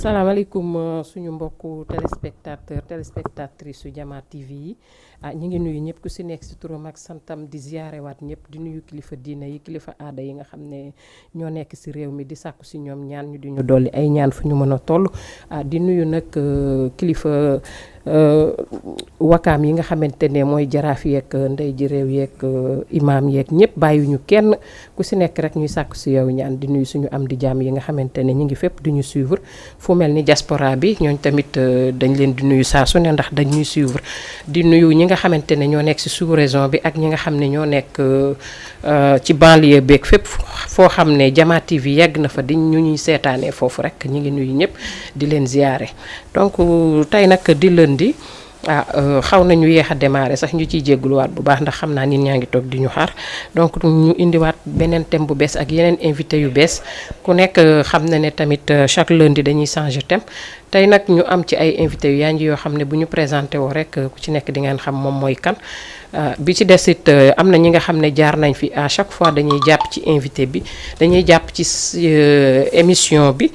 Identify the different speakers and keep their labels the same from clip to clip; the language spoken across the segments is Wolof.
Speaker 1: salaamaaleykum suñu mbokku téléspectatrice su Jama TV yi ñi ngi nuyu ñëpp ku si nekk si turam ak santam di ziyaarewaat ñëpp di nuyu kilifa diina yi kilifa aada yi nga xam ne ñoo nekk si réew mi di sàkku si ñoom ñaan ñu di ñu dolli ay ñaan fu ñu mën a toll di nuyu nag kilifa wakaam yi nga xamante ne mooy jaraaf yeeg ndey ji réew yeeg imaam yeeg ñëpp bàyyiwuñu kenn ku si nekk rek ñuy sàkku si yow ñaan di nuyu suñu am di jàmm yi nga xamante ne ñu ngi fépp di ñu suivre fu mel ni diaspora bi ñooñ tamit dañ leen di nuyu saa su ne ndax dañ ñuy suivre di nuyu ñi nga xamante ne ñoo nekk si sous-région bi ak ñi nga xam ne ñoo nekk ci banlieue beeg fépp foo xam ne Jama TV yegg na fa di ñu ñuy seetaanee foofu rek ñu ngi nuyu ñëpp di leen ziyaare donc tey nag di lundi xaw nañu yéex a démarrer sax ñu ciy jégguluwaat bu baax ndax xam naa nit ñaa ngi toog di ñu xaar donc ñu indiwaat beneen thème bu bees ak yeneen invité yu bees ku nekk xam na ne tamit chaque lundi dañuy changer thème tey nag ñu am ci ay invité yu yaa ngi yoo xam ne bu ñu présenté woo rek ku ci nekk di ngeen xam moom mooy kan bi ci des it am na ñi nga xam ne jaar nañ fi à chaque fois dañuy jàpp ci invité bi dañuy jàpp ci émission bi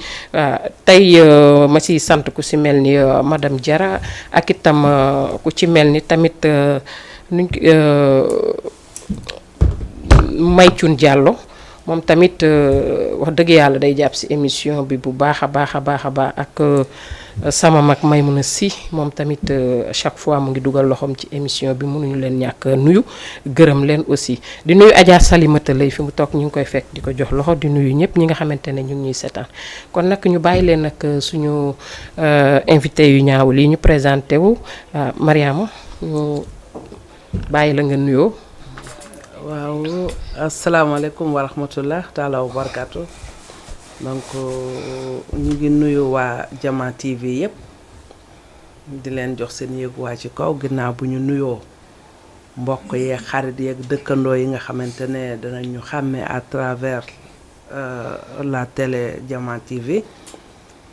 Speaker 1: tey ma ciy sant ku si mel ni madame Diarra ak itam ku ci mel ni tamit nuñ Maycun Diallo moom tamit wax dëgg yàlla day jàpp si émission bi bu baax a baax a baax a baax ak sama mag Maymuna Si moom tamit chaque fois mu ngi dugal loxoom ci émission bi mënuñu leen ñàkk nuyu gërëm leen aussi di nuyu Adja Salimata lay fi mu toog ñu ngi koy fekk di ko jox loxo di nuyu ñëpp ñi nga xamante ne ñu ngi ñuy seetaan kon nag ñu bàyyi leen nag suñu invité yu ñaawul yi ñu présenté wu Mariama ñu bàyyi la nga nuyoo.
Speaker 2: waaw asalaamaaleykum wa rahmatullah taala wa barakaatu donc ñu ngi nuyu waa Jama TV yëpp di leen jox seen yëguwaay ci kaw ginnaaw bu ñu nuyoo mbokk yeeg xarit yeeg dëkkandoo yi nga xamante ne danañ ñu xàmmee à travers la télé Jama TV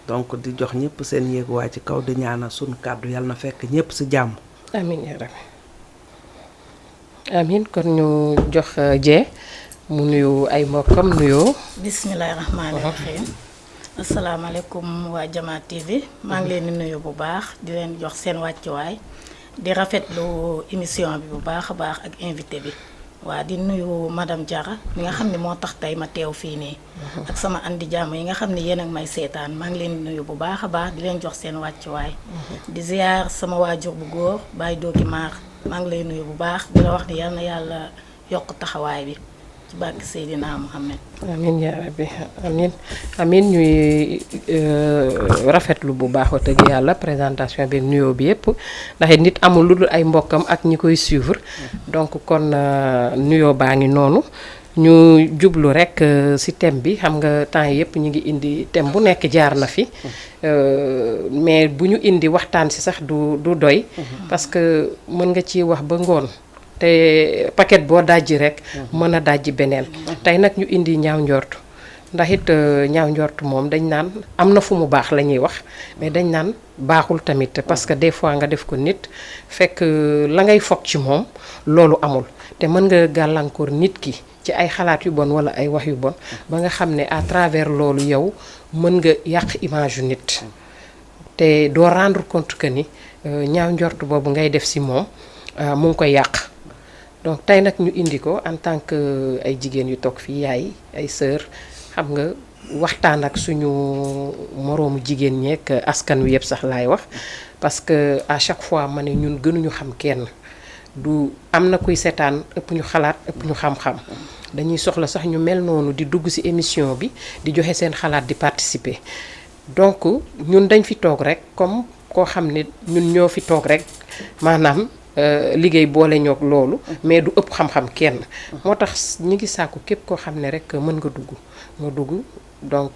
Speaker 2: donc di jox ñëpp seen yëguwaay ci kaw di ñaanal sunu kàddu yàlla na fekk ñëpp ci jàmm.
Speaker 1: amiin yaa rabbi amin kon ñu jox Dieng mu nuyu ay mbokkam nuyoo.
Speaker 3: bismillahi rahmaani rahim asalaamaaleykum waa Jama TV maa ngi leen di nuyu bu baax di leen jox seen wàccuwaay di rafetlu émission bi bu baax a baax ak invité bi waa di nuyu madame Diarra mi nga xam ne moo tax tey ma teew fii nii ak sama andi jàmm yi nga xam ne yéen ak may seetaan maa ngi leen di nuyu bu baax a baax di leen jox seen wàccuwaay di ziar sama waajur bu góor Baye Doki Maar maa ngi lay nuyu bu baax di la wax ni yal na yàlla yokk taxawaay bi ci barke Seydina Muhammad
Speaker 1: amiin yaa rabbi amiin ñuy rafetlu bu baax wax dëgg yàlla présentation bi nuyoo bi yëpp ndax nit amul lu dul ay mbokkam ak ñi koy suivre donc kon nuyoo baa ngi noonu ñu jublu rek ci thème bi xam nga temps yëpp ñu ngi indi thème bu nekk jaar na fi mais bu ñu indi waxtaan ci sax du doy parce que mën nga ci wax ba ngoon te paquet boo dajji rek mën a dajji beneen tey nag ñu indi ñaaw njort ndax it ñaaw njort moom dañ naan am na fu mu baax la ñuy wax mais dañ naan baaxul tamit parce que des fois nga def ko nit fekk la ngay foog ci moom loolu amul te mën nga gàllankoor nit ki ci ay xalaat yu bon wala ay wax yu bon ba nga xam ne à travers loolu yow mën nga yàq image yu nit te doo rendre compte que ni ñaaw njort boobu ngay def ci moom mu ngi koy yàq donc tey nag ñu indi ko en tant que ay jigéen yu toog fii yaay ay sœur xam nga waxtaan ak suñu moroomu jigéen ñeek askan wi yëpp sax laay wax parce que à chaque fois ma ne ñun gënuñu xam kenn du am na kuy seetaan ëpp ñu xalaat ëpp ñu xam-xam dañuy soxla sax ñu mel noonu di dugg ci émission bi di joxe seen xalaat di participer donc ñun dañ fi toog rek comme koo xam ne ñun ñoo fi toog rek maanaam liggéey boole ñoog loolu mais du ëpp xam-xam kenn moo tax ñi ngi sàkku képp koo xam ne rek mën nga dugg donc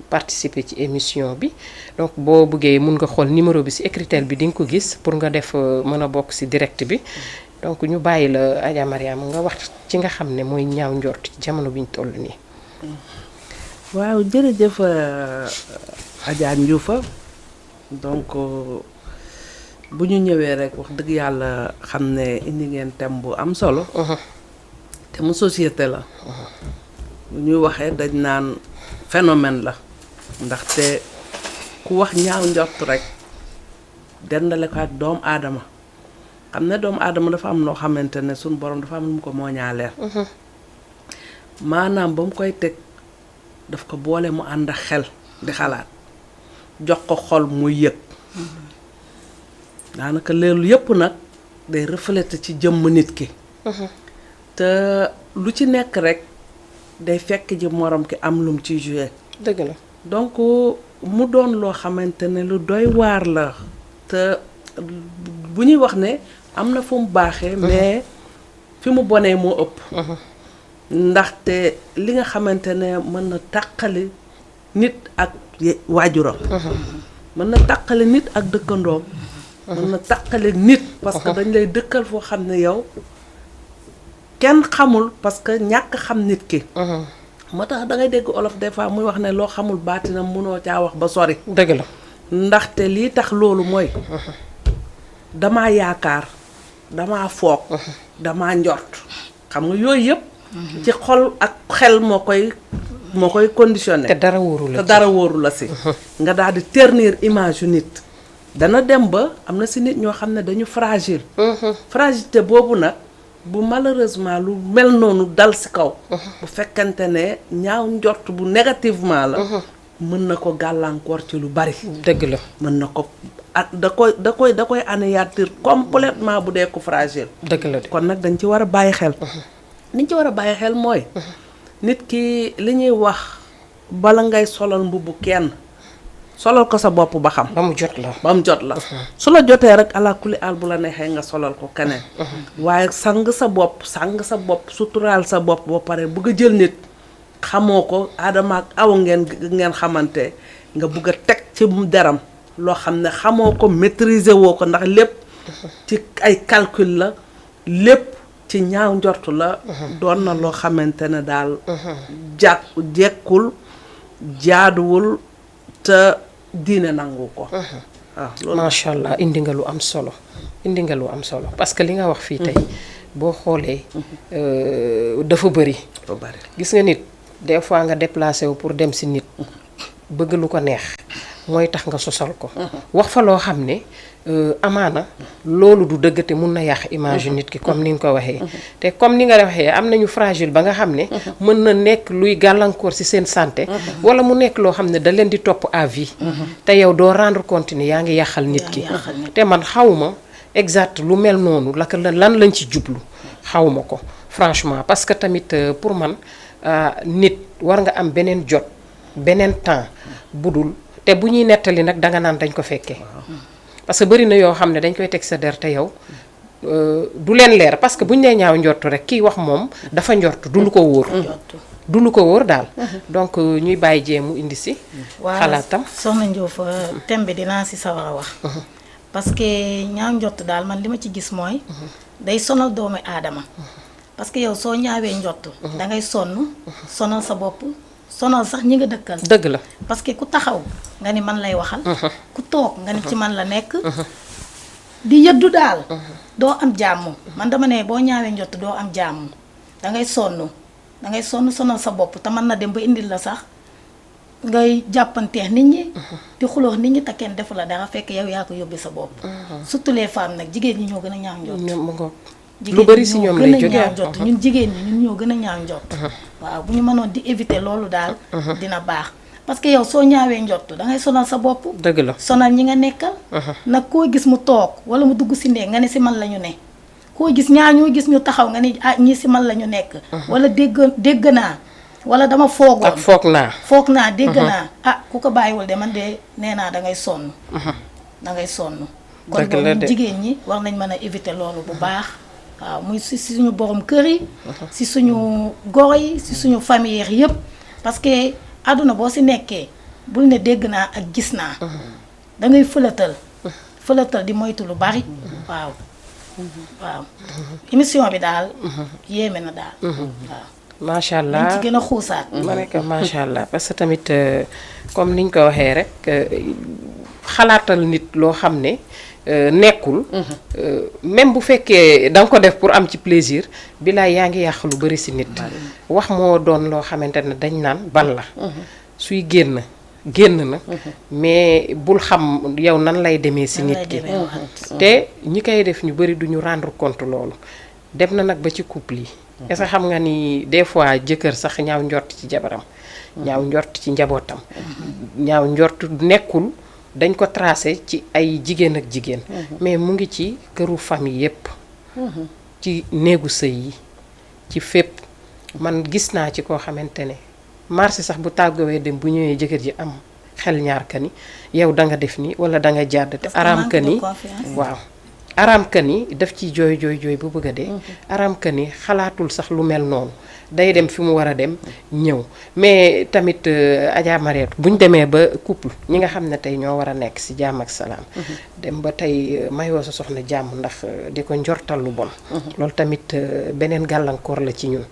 Speaker 1: participer ci émission bi donc boo bëggee mun nga xool numéro bi ci écritel bi di nga ko gis pour nga def mën a bokk ci direct bi donc ñu bàyyi la Adja Mariama nga wax ci nga xam ne mooy ñaaw njort ci jamono bi ñu toll nii.
Speaker 2: waaw jërëjëf Adja Ndioufa donc bu ñu ñëwee rek wax dëgg yàlla xam ne indi ngeen thème bu am solo te mu société la bu ñuy waxee dañ naan phénomène la ndaxte ku wax ñaaw njort rek dendale ko ak doomu aadama xam ne doomu aadama dafa am noo xamante ne suñu borom dafa am nu mu ko moo ñaaleel maanaam ba mu koy teg daf ko boole mu ànd ak xel di xalaat jox ko xol muy yëg daanaka loolu yépp nag day refléter ci jëmm nit ki te lu ci nekk rek day fekk ji morom ki am lum ci joué
Speaker 1: dëgg la
Speaker 2: donc mu doon loo xamante ne lu doy waar la te bu ñuy wax ne am na fu mu baaxee mais fi mu bonee moo ëpp ndaxte li nga xamante ne mën na tàqali nit ak waajuram mën na tàqali nit ak dëkkandoom mën na tàqali nit parce que dañ lay dëkkal foo xam ne yow kenn xamul parce que ñàkk xam nit ki moo tax da ngay dégg olof des fois muy wax ne loo xamul baatinam mënoo caa wax ba sori
Speaker 1: dëgg la
Speaker 2: ndaxte lii tax loolu mooy damaa yaakaar damaa foog damaa njort xam nga yooyu yëpp ci xol ak xel moo koy conditionné
Speaker 1: te dara wóoru la
Speaker 2: si nga daal di ternir image yu nit dana dem ba am na si nit ñoo xam ne dañu fragile fragilité boobu nag bu malheureusement lu mel noonu dal si kaw bu fekkante ne ñaaw njort bu négativement la mën na ko gàllankoor ci lu bari
Speaker 1: dëgg la
Speaker 2: mën na ko da koy anéantir complètement bu dee ko fragile
Speaker 1: dëgg la de
Speaker 2: kon nag dañ ci war a bàyyi xel niñ ci war a bàyyi xel mooy nit ki li ñuy wax bala ngay solal mbubbu kenn solal ko sa bopp ba xam
Speaker 1: ba mu jot la
Speaker 2: su la jotee rek ala kulli al bu la neexee nga solal ko keneen waaye sang sa bopp suturaal sa bopp ba pare bëgg a jël nit xamoo ko aadama ak aw ngeen xamante nga bëgg a teg ci deram loo xam ne xamoo ko maîtriser woo ko ndax lépp ci ay calcul la lépp ci ñaaw njortu la doon na loo xamante ne daal jekkul jaaduwul te diine nangu ko waaw
Speaker 1: macha allah indi nga lu am solo parce que li nga wax fii tey boo xoolee dafa bëri gis nga nit des fois nga déplacé wu pour dem si nit bëgg lu ko neex mooy tax nga sosal ko wax fa loo xam ne amaana loolu du dëgg te mun na yàq image nit ki comme ni nga ko waxee te comme ni nga waxee am nañu fragile ba nga xam ne mën na nekk luy gàllankoor ci seen santé wala mu nekk loo xam ne da leen di topp à vie te yow doo rendre compte ni yaa ngi yàqal nit ki te man xawma exact lu mel noonu lan lañ ci jublu xawma ko franchement parce que tamit pour man nit war nga am beneen jot beneen temps budul te bu ñuy nettali nag danga naan dañ ko fekkee parce que bëri na yoo xam ne dañ koy teg sa der te yow du leen leer parce que bu ñu nee ñaaw njortu rek kii wax moom dafa njortu du lu ko wóor daal donc ñuy bàyyi jéemu indi si xalaatam
Speaker 3: soxna Ndiouf thème bi dinaa si sawar a wax parce que ñaaw njortu daal man li ma ci gis mooy day sonal doomu aadama parce que yow soo ñaawee njortu dangay sonal sa bopp sonal sax ñi nga dëkkal
Speaker 1: dëgg la
Speaker 3: parce que ku taxaw nga ni man lay waxal ku toog nga ni ci man la nekk di yëddu daal doo am jàmm man dama ne boo ñaawee njott doo am jàmm dangay sonn sonal sa bopp te mën na dem ba indil la sax ngay jàppanteex nit ñi di xuloo nit ñi te kenn defu la dara fekk yow yaa ko yóbbi sa bopp surtout les femmes nag jigéen ñi ñoo gën a ñaaw njott
Speaker 1: lu bari si ñoom lay jógee
Speaker 3: ñun jigéen ñi ñun ñoo gën a ñaaw njott waaw bu ñu mënoon di éviter loolu daal dina baax parce que yow soo ñaawee njott dangay sonal sa bopp
Speaker 1: dëgg la
Speaker 3: sonal ñi nga nekkal nag koo gis mu toog wala mu dugg si ndee nga ne si man la ñu ne koo gis ñaar ñoo gis ñu taxaw nga ne ah ñii si man la ñu nekk wala dégg naa wala dama foogoon
Speaker 1: ak foog naa
Speaker 3: dégg naa ah ku ko bàyyiwul de man de nee naa dangay sonn kon boobu jigéen ñi war nañ mën a éviter loolu bu baax waaw muy si suñu borom kër yi si suñu goro yi si suñu famille yëpp parce que àdduna boo si nekkee bul ne dégg naa ak gis naa da ngay fëlatal di moytu lu bari waaw émission bi daal yéeme na daal waaw
Speaker 1: macha allah
Speaker 3: dañ ci gën a xuusaat
Speaker 1: ma nekk macha allah parce que tamit comme niñ ko waxee rek xalaatal nit loo xam ne nekkul même bu fekkee da nga ko def pour am ci plaisir bilaay yaa ngi yàq lu bari si nit wax moo doon loo xamante ne dañ naan bal la suy génn génn na mais bul xam yow nan lay demee si nit ki te ñi koy def ñu bari duñu rendre compte loolu dem na nag ba ci couple yi est-ce que xam nga ni des fois jëkkër sax ñaaw njort ci jabaram ñaaw njort ci njabootam ñaaw njort nekkul dañ ko tracé ci ay jigéen ak jigéen mais mu ngi ci këru famille yépp ci néegu sëy yi ci fépp man gis naa ci koo xamante ne marché sax bu tàggawee dem bu ñëwee jëkkër ji am xel ñaar ka ni yow da nga def ni wala da nga jàdd te araam ka ni waaw araam ka ni daf ci jooy bu bëgg a dee araam ka ni xalaatul sax lu mel noonu day dem fi mu war a dem ñëw mais tamit Adja Mariétou bu ñu demee ba couple ñi nga xam ne tey ñoo war a nekk ci jàmm ak salaam dem ba tey mayoo sa soxna jàmm ndax di ko njortal lu bon loolu tamit beneen gàllankoor la ci ñun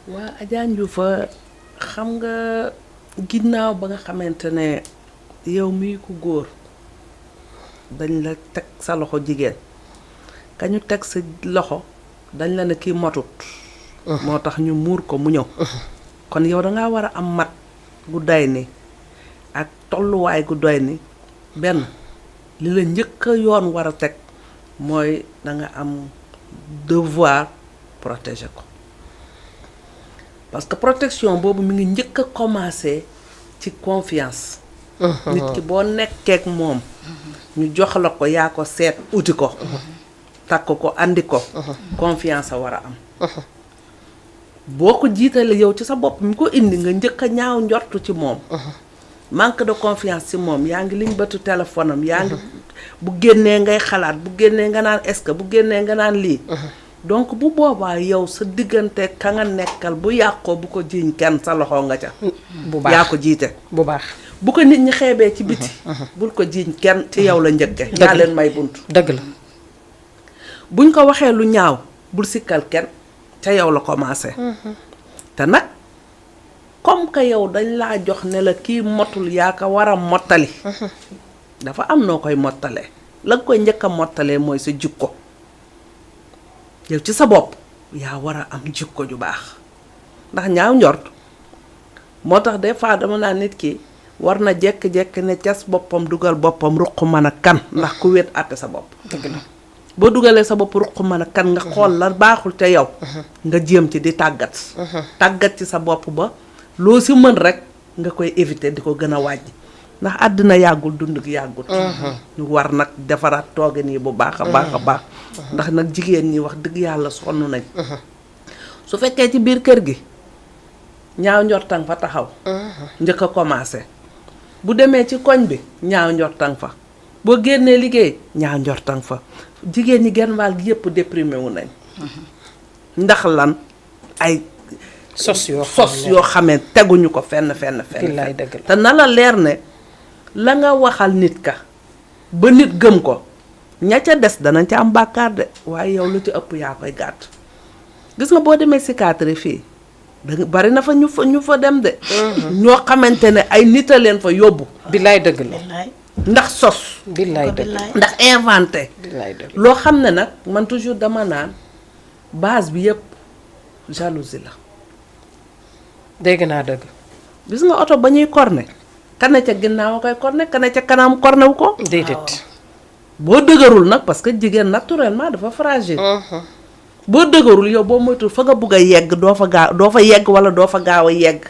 Speaker 2: waa Adja Ndioufa xam nga ginnaaw ba nga xamante ne yow mii ku góor dañ la teg sa loxo jigéen ka ñu teg sa loxo dañ la ne kii motut moo tax ñu muur ko mu ñëw kon yow dangaa war a am mat gu doy ni ak tolluwaay gu doy ni benn li la njëkk a yoon war a teg mooy danga am devoir protéger ko parce que protection boobu mi ngi njëkk a commencé ci confiance nit ki boo nekkeek moom ñu jox la ko yaa ko seet uti ko takk ko andi ko confiance a war a am boo ko jiitalee yow ci sa bopp mi ko indi nga njëkk a ñaaw njortu ci moom manque de confiance ci moom yaa ngi liñ bëtu téléphone am yaa ngi bu génnee ngay xalaat bu génnee nga naan est-ce que bu génnee nga naan lii donc bu boobaa yow sa diggante ka nga nekkal bu yàqoo bu ko jiiñ kenn sa loxo nga ca
Speaker 1: bu baax
Speaker 2: yaa ko jiite
Speaker 1: bu baax
Speaker 2: bu ko nit ñi xeebee ci biti bul ko jiiñ kenn ci yow la njëkke yaa leen may bunt
Speaker 1: dëgg la
Speaker 2: buñ ko waxee lu ñaaw bul sikkal kenn ca yow la commencé te nag comme que yow dañ laa jox ne la kii motul yaa ko war a mottali dafa am noo koy mottalee la nga koy njëkk a mottalee mooy sa jikko yow ci sa bopp yaa war a am jikko ju baax ndax ñaaw njort moo tax des fois dama naa nit ki war na jekk-jekk ne cas boppam dugal boppam ruq mën a kan ndax ku wéet àtte sa bopp
Speaker 1: dëgg la
Speaker 2: boo dugalee sa bopp ruq mën a kan nga xool la baaxul te yow nga jéem ci di tàggat ci sa bopp ba loo si mën rek nga koy éviter di ko gën a wàññi ndax àddina yàggul dund gi yàggul ñu war nag defaraat toogin yi bu baax a baax a baax ndax nag jigéen ñi wax dëgg yàlla sonn nañ su fekkee ci biir kër gi ñaaw njortang fa taxaw njëkk a commencé bu demee ci koñ bi ñaaw njortang fa boo génnee liggéey ñaaw njortang fa jigéen ñi genn wàll gi yëpp déprimé wu nañ ndax lan ay
Speaker 1: sos
Speaker 2: yoo xamee teguñu ko fenn te na la leer ne la nga waxal nit ka ba nit gëm ko ña ca des danañ ca am bàkkaar de waaye yow lu ci ëpp yaa koy gàtt gis nga boo demee psychiatrie fii da bari na fa ñu fa dem de ñoo xamante ne ay nit a leen fa yóbbu
Speaker 1: billaay dëgg la
Speaker 2: ndax sos
Speaker 1: billaay dëgg la
Speaker 2: ndax inventé loo xam ne nag man toujours dama naan base bi yëpp jalousie la
Speaker 1: dégg naa dëgg
Speaker 2: gis nga oto ba ñuy corné kane ca ginnaaw a koy corné kane ca kanam corné wu ko
Speaker 1: déedéet
Speaker 2: boo dëgërul nag parce que jigéen naturellement dafa fragile boo dëgërul yow boo moytul fa nga bugg a yegg doo fa yegg wala doo fa gaaw a yegg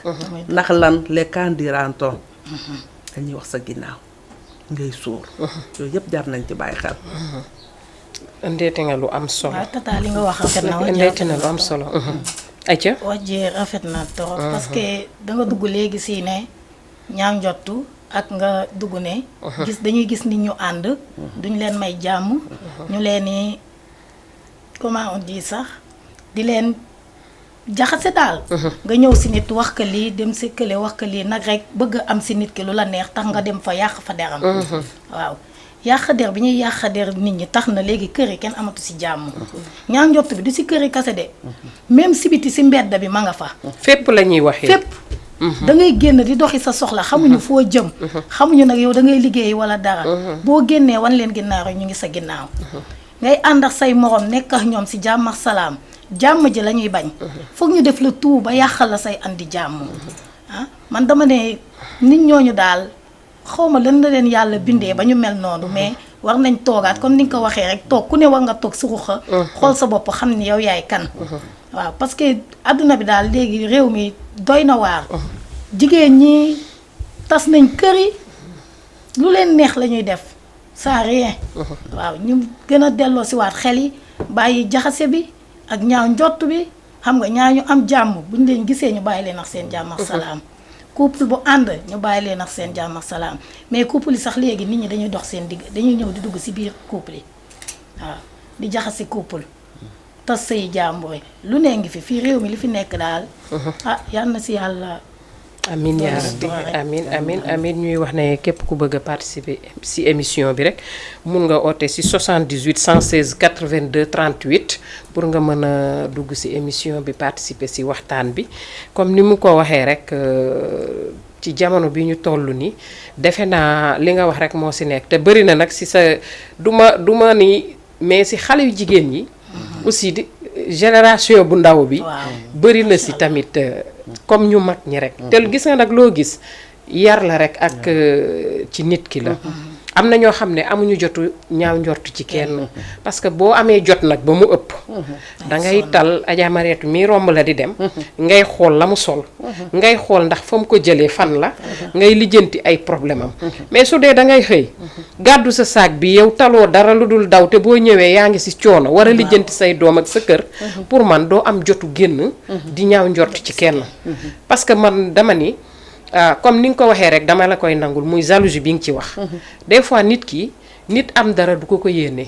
Speaker 2: ndax lan les candidates dañuy wax sa ginnaaw ngay suur yooyu yëpp jar nañ ci bàyyi xel
Speaker 1: ndeete nga lu am solo
Speaker 3: waaw tata li nga wax rafet na
Speaker 1: ndeete na lu am solo ayca
Speaker 3: wajjee rafet na trop parce que danga dugg léegi si ne ñaaw njottu ak nga dugg ne dañuy gis nit ñu ànd duñ leen may jàmm ñu leen ni comment on dit sax di leen jaxase daal nga ñëw si nit wax ka lii dem si kële wax ka lii nag rek bëgg am si nit ki lu la neex tax nga dem fa yàq fa deram waaw yàq der bi ñuy yàq der nit ñi tax na léegi kër yi kenn amatu si jàmm ñaaw njott bi du si kër yi kase de même si biti si mbedd bi ma nga fa
Speaker 1: fépp la ñuy waxee
Speaker 3: fépp da ngay génn di doxi sa soxla xamuñu foo jëm xamuñu nag yow da ngay liggéey wala dara boo génnee wan leen ginnaaw rek ñu ngi sa ginnaaw ngay ànd ak say morom nekk ak ñoom si jàmm ak salaam jàmm ji la ñuy bañ foog ñu def la tout ba yàqal la say andi jàmm ah man dama ne nit ñooñu daal xawma lan la leen yàlla bindee ba ñu mel noonu mais war nañ toogaat comme ni nga ko waxee rek toog ku ne war nga toog si ruxa xool sa bopp xam ni yow yaay kan waaw parce que adduna bi daal léegi réew mi doy na waar jigéen ñi tas nañ kër yi lu leen neex la ñuy def sans rien waaw ñu gën a delloo si waat xel yi bàyyi jaxase bi ak ñaaw njott bi xam nga ñaa ñu am jàmm buñ leen gisee ñu bàyyi leen ak seen jàmm ak salaam couple bu ànd ñu bàyyi leen ak seen jàmm ak salaam mais couple yi sax léegi nit ñi dañuy dox seen digg dañuy ñëw di dugg si biir couple yi waaw di jaxase couple tas say jàmbur lu ne ngi fi fii réew mi li fi nekk daal yal na si yàlla
Speaker 1: amin yaa rabbi amin amin amin ñuy wax ne képp ku bëgg a participer si émission bi rek mun nga oote si 78 116 82 38 pour nga mën a dugg si émission bi participer si waxtaan bi comme ni mu ko waxee rek ci jamono bi ñu toll ni defe naa li nga wax rek moo si nekk te bëri na nag si sa duma ni mais si xale yu jigéen ñi aussi di génération bu ndaw bi bëri na si tamit comme ñu mag ñi rek te gis nga nag loo gis yar la rek ak ci nit ki la am na ñoo xam ne amuñu jotu ñaaw njortu ci kenn parce que boo amee jot nag ba mu ëpp da ngay tal Adja Mariétou mi romb la di dem ngay xool la mu sol ngay xool ndax fa mu ko jëlee fan la ngay lijjanti ay problème am mais su dee da ngay xëy gàddu sa saak bi yow taloo dara lu dul daw te boo ñëwee yaa ngi si coono war a lijjanti say doom ak sa kër pour man doo am jotu génn di ñaaw njort ci kenn parce que man dama ni comme ni nga ko waxee rek dama la koy nangul muy jalousie bi nga ci wax des fois nit am dara du ko yéene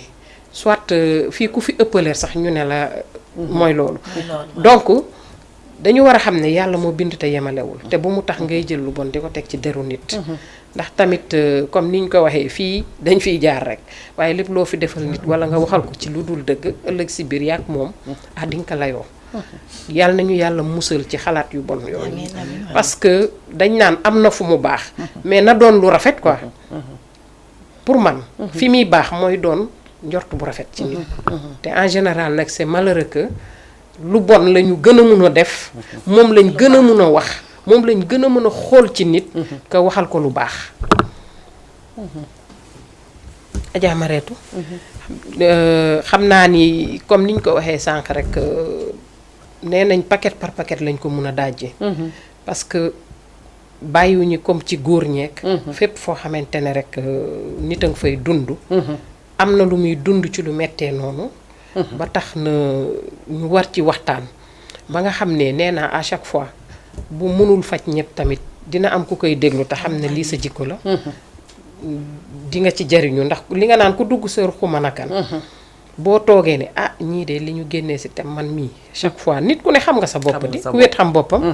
Speaker 1: soit fii ku fi ëppaleer sax ñu ne la mooy loolu donc dañu war a xam ne yàlla moo bind te yemalewul te bu mu tax ngay jël lu bon di ko teg ci deru nit ndax tamit comme ni ñu ko waxee fii dañ fiy jaar rek waaye lépp loo fi defal nit wala nga waxal ko ci lu dul dëgg ëllëg si biir yàgg moom di nga ko layoo yàlla nañu yàlla musal ci xalaat yu bon yooyu parce que dañ naan am na fu mu baax mais na doon lu rafet quoi pour man fi muy baax mooy doon njort bu rafet ci nit te en général nag c'est malheureux que lu bon la ñu gën a mun a def moom lañ gën a mun a wax moom lañ gën a mën a xool ci nit ka waxal ko lu baax Adja Mariétou xam naa ni comme niñ ko waxee sànq rek nee nañ paquet par paquet lañ ko mun a dajje parce que bàyyiwuñu comme ci góor ñeek fépp foo xamante ne rek nit a nga fay dund am na lu muy dund ci lu mettee noonu ba tax na ñu war ci waxtaan ba nga xam ne nee naa à chaque fois bu mënul faj ñëpp tamit dina am ku koy déglu te xam ne lii sa jikko la di nga ci jariñu ndax li nga naan ku dugg sër xuma nakan boo toogee ne ñii de li ñu génnee si tem man mii chaque fois nit ku ne xam nga sa bopp di ku wet xam boppam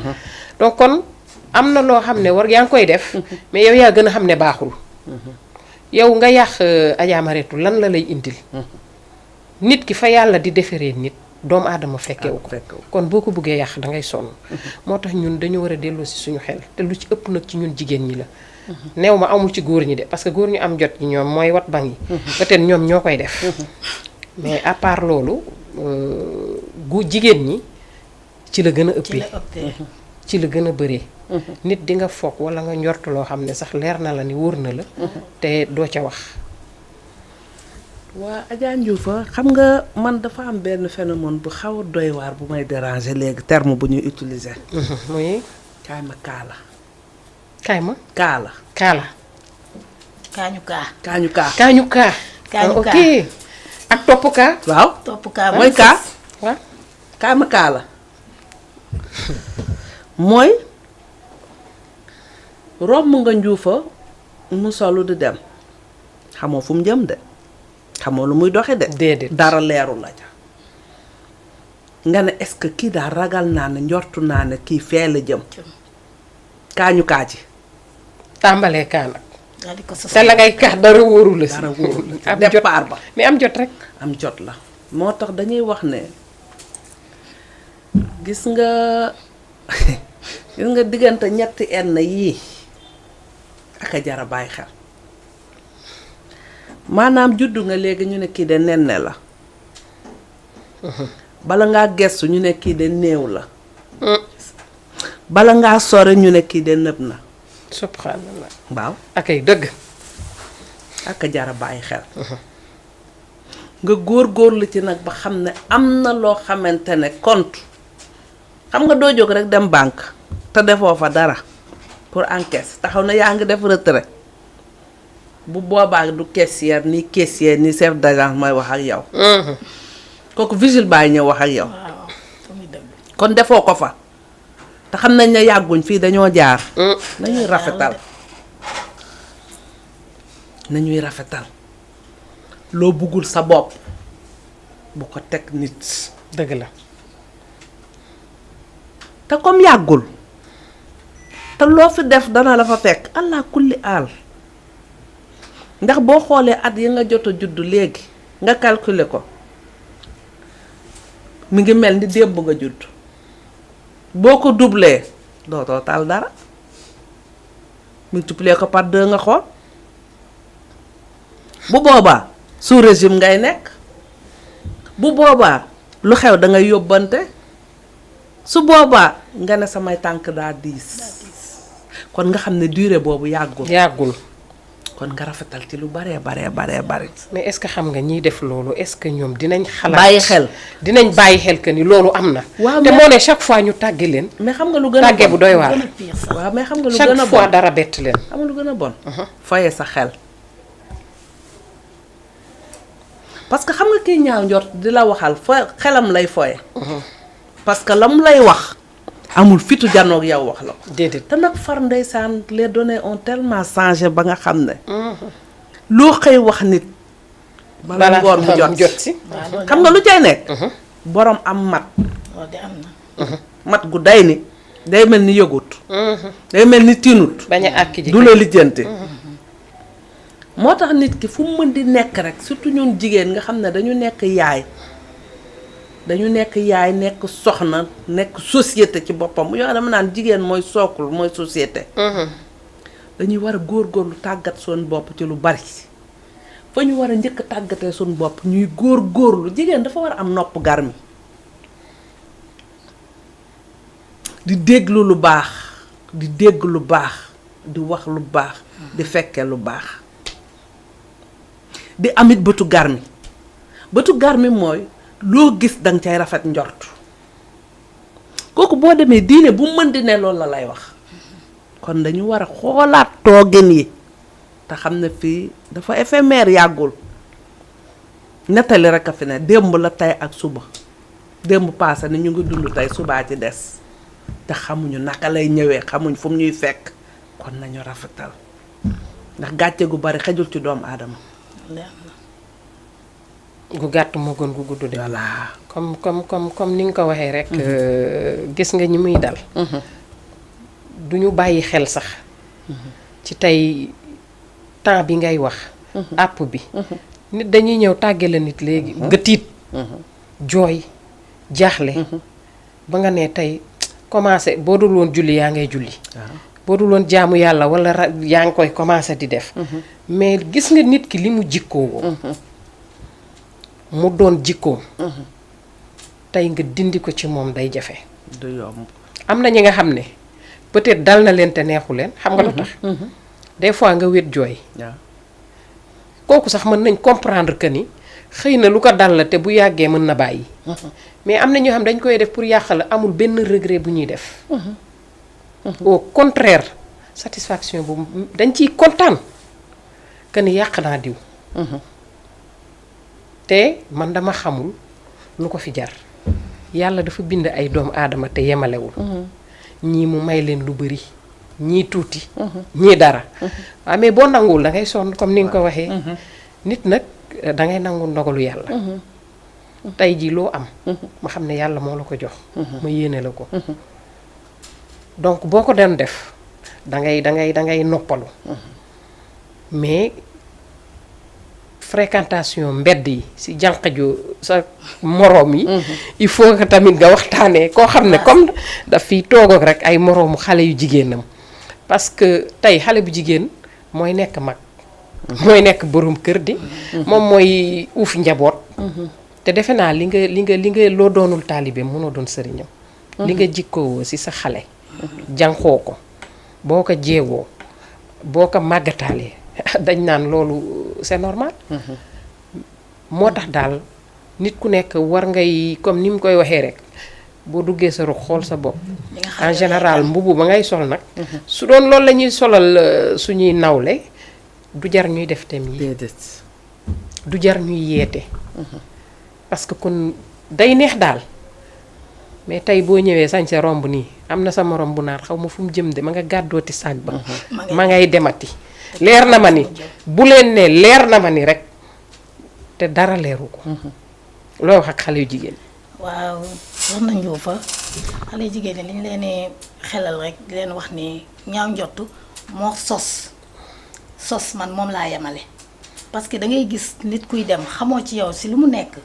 Speaker 1: donc kon am na loo xam ne war yaa ngi koy def mais yow yaa gën a xam ne baaxul yow nga yàq Adja Mariétou lan la lay indil nit ki fa yàlla di defaree nit doomu aadama fekkewu ko kon boo ko bëggee yàq da ngay sonn moo tax ñun dañu war a delloo si suñu xel te lu ci ëpp nag ci ñun jigéen ñi la neew ma amul ci góor ñi de parce que góor ñu am jot ñi ñoom mooy wat bang yi peut-être ñoom ñoo koy def mais à part loolu jigéen ñi ci la gën a ëppee ci la gën a bëree nit di nga foog wala nga njort loo xam ne sax leer na la ni wóor na la te doo ca wax
Speaker 2: waa Adja Ndioufa xam nga man dafa am benn phénomène bu xaw a doy waar bu may déranger léegi terme bu ñuy utiliser
Speaker 1: muy
Speaker 2: kaay ma kaala
Speaker 1: kaala
Speaker 3: kaañu kaa
Speaker 1: kaañu kaa ok ak topp kaa
Speaker 2: waaw
Speaker 3: topp kaa
Speaker 2: mooy kaa
Speaker 1: waaw
Speaker 2: kaay ma kaala mooy romb nga Ndioufa mu solu di dem xamoo fu mu jëm de xamoo lu muy doxe de
Speaker 1: déedéet
Speaker 2: dara leeru la ja nga ne est-ce que kii daal ragal naa ne njortu naa ne kii fee la jëm kaañu kaa ci
Speaker 1: tàmbalee kaa nag
Speaker 3: di ko
Speaker 1: te la ngay kaa dara wóoru la si
Speaker 2: dara wóoru la
Speaker 1: am
Speaker 2: départ ba
Speaker 1: mais am jot rek
Speaker 2: am jot la moo tax dañuy wax ne gis nga diggante ñetti enn yii ak a jara bàyyi xel maanaam juddu nga léegi ñu ne kii de nenne la bala ngaa gestu ñu ne kii de néew la bala ngaa sore ñu ne kii de nëb na.
Speaker 1: subhanallah.
Speaker 2: waaw
Speaker 1: akay dëgg.
Speaker 2: ak jara bàyyi xel. nga góorgóorlu ci nag ba xam ne am na loo xamante ne compte xam nga doo jóg rek dem banque te defoo fa dara pour encaisse taxaw na yaa ngi def retrait bu boobaa du caissière ni caissier ni chef d'agence mooy wax ak yow. kooku vigile bàyyi ñëw wax ak yow.
Speaker 3: waaw muy dëgg.
Speaker 2: kon defoo ko fa te xam nañ ne yàgguñ fii dañoo jaar. nañuy rafetal nañuy rafetal loo buggul sa bopp bu ko teg nit.
Speaker 1: dëgg la.
Speaker 2: te comme yàggul te loo fi def dana la fa fekk allah kulli aal ndax boo xoolee at yi nga jot a juddu léegi nga calculer ko mi ngi mel ni démb nga judd boo ko doublé dootoo taal dara multiplier ko par 2 nga xool bu boobaa sous régime ngay nekk bu boobaa lu xew da ngay yóbbante su boobaa nga ne samay tànk daa diis kon nga xam ne durée boobu yàggul kon nga rafetal ci lu baree bari.
Speaker 1: mais est-ce que xam nga ñiy def loolu est-ce que ñoom dinañ xalaat
Speaker 2: bàyyi xel
Speaker 1: que ni loolu am na.
Speaker 2: waaw
Speaker 1: te moo ne chaque fois ñu tàgge leen.
Speaker 2: mais xam nga lu gën a
Speaker 1: tàgge bu doy waar.
Speaker 2: waaw mais xam nga lu gën a bon
Speaker 1: chaque fois dara bett leen.
Speaker 2: xam nga lu gën a bon. foye sa xel. parce que xam nga kiy ñaaw njort di la waxal xelam lay foye. parce que lam lay wax amul fitu janoog yow wax la ko.
Speaker 1: déedéet
Speaker 2: te nag far ndeysaan les données ont tellement changé ba nga xam ne. loo xëy wax nit. bala ngoon mu jot si. xam nga lu cay nekk. borom am mat.
Speaker 3: loolu de am na.
Speaker 2: mat gu day ni day mel ni yëgut. day mel ni tiinut.
Speaker 1: bañ a àkki ji
Speaker 2: du la lijjanti. moo tax nit ki fu mu mën di nekk rek surtout ñun jigéen nga xam ne dañu nekk yaay. nekk soxna nekk société ci boppam yoo dama naan jigéen mooy sookul mooy société. dañuy war a góorgóorlu tàggat suñu bopp ci lu bari fa ñu war a njëkk a tàggatee suñu bopp ñuy góorgóorlu jigéen dafa war a am nopp garmi di déglu lu baax di dégg lu baax di wax lu baax di fekke lu baax di amit bëtu garmi mooy loo gis danga cay rafet njort kooku boo demee diine bu mën di ne loolu la lay wax kon dañu war a xoolaat toogin yi te xam ne fii dafa éphémère yàggul nettali rek a fi ne démb la tey ak suba démb paase ni ñu ngi dund tey subaa ci des te xamuñu naka lay ñëwee xamuñ fu mu ñuy fekk kon nañu rafetal ndax gàcce gu bari xejul ci doomu aadama.
Speaker 1: gu gàtt moo gën gu gudd de.
Speaker 2: voilà
Speaker 1: comme ni nga ko waxee rek. gis nga ñi muy dal. du ñu bàyyi xel sax. ci tey temps bi ngay wax. àpp bi. nit dañuy ñëw tàgge la nit léegi. nga tiit. jooy jaaxle. ba nga ne tey commencé boo dul woon julli yaa ngay julli. boo dul woon jaamu yàlla wala yaa ngi koy commencé di def. mais gis nga nit ki li mu jikkoo. mu doon jikkoom. tey nga dindi ko ci moom day jafe.
Speaker 2: du yomb.
Speaker 1: am na ñi nga xam ne peut-être dal na leen te neexu leen xam nga lu tax. des fois nga wét jooy. kooku sax mën nañ comprendre que ni xëy na lu ko dal la te bu yàggee mën na bàyyi. mais am na ñoo xam dañ koy def pour yàq la amul benn regret bu ñuy def. au contraire satisfaction bu dañ ciy kontaan que ni yàq naa diw. te man dama xamul lu ko fi jar yàlla dafa bind ay doomu aadama te yemalewul. ñii mu may leen lu bari ñii tuuti. ñii dara. waaw mais boo nanguwul da ngay sonn comme ni nga ko waxee. nit nag da ngay nangu ndogalu yàlla. tey jii loo am. ma xam ne yàlla moo la ko jox. ma yéene la ko. donc boo ko doon def da ngay noppalu. mais fréquentation mbedd yi si jànq ju sa moroom yi. il faut que tamit nga waxtaanee koo xam ne comme daf fiy toog ak rek ay moroomu xale yu jigéenam. parce que tey xale bu jigéen mooy nekk mag. mooy nekk borom kër di. moom mooy uuf njaboot. te defe naa li nga loo doonul taalibe mënoo doon sëriñam. li nga jikkoo si sa xale. jànqoo ko boo ko jeewoo boo ko màggataalee dañ naan loolu c'est normal. moo tax daal nit ku nekk war ngay comme ni mu koy waxee rek boo duggee sa ruq xool sa bopp. en général mbubu ba ngay sol nag. su doon loolu la ñuy solal suñuy nawle du jar ñuy def thème yi. du jar ñuy yeete. parce que kon day neex daal mais tey boo ñëwee sañse romb nii am na sa morom bu naar xaw ma fu mu jëm de ma nga gàddooti saag ba. ma ngay demati. leer na ma ni bu leen ne leer na ma ni rek te dara leeru ko. loo wax ak xale yu jigéen.
Speaker 3: waaw wax nañu fa xale yu jigéen ñi li ñu leen di xelal rek di leen wax ni ñaaw njottu moo sos man moom laa yemale. parce que da ngay gis nit kuy dem xamoo ci yow si lu mu nekk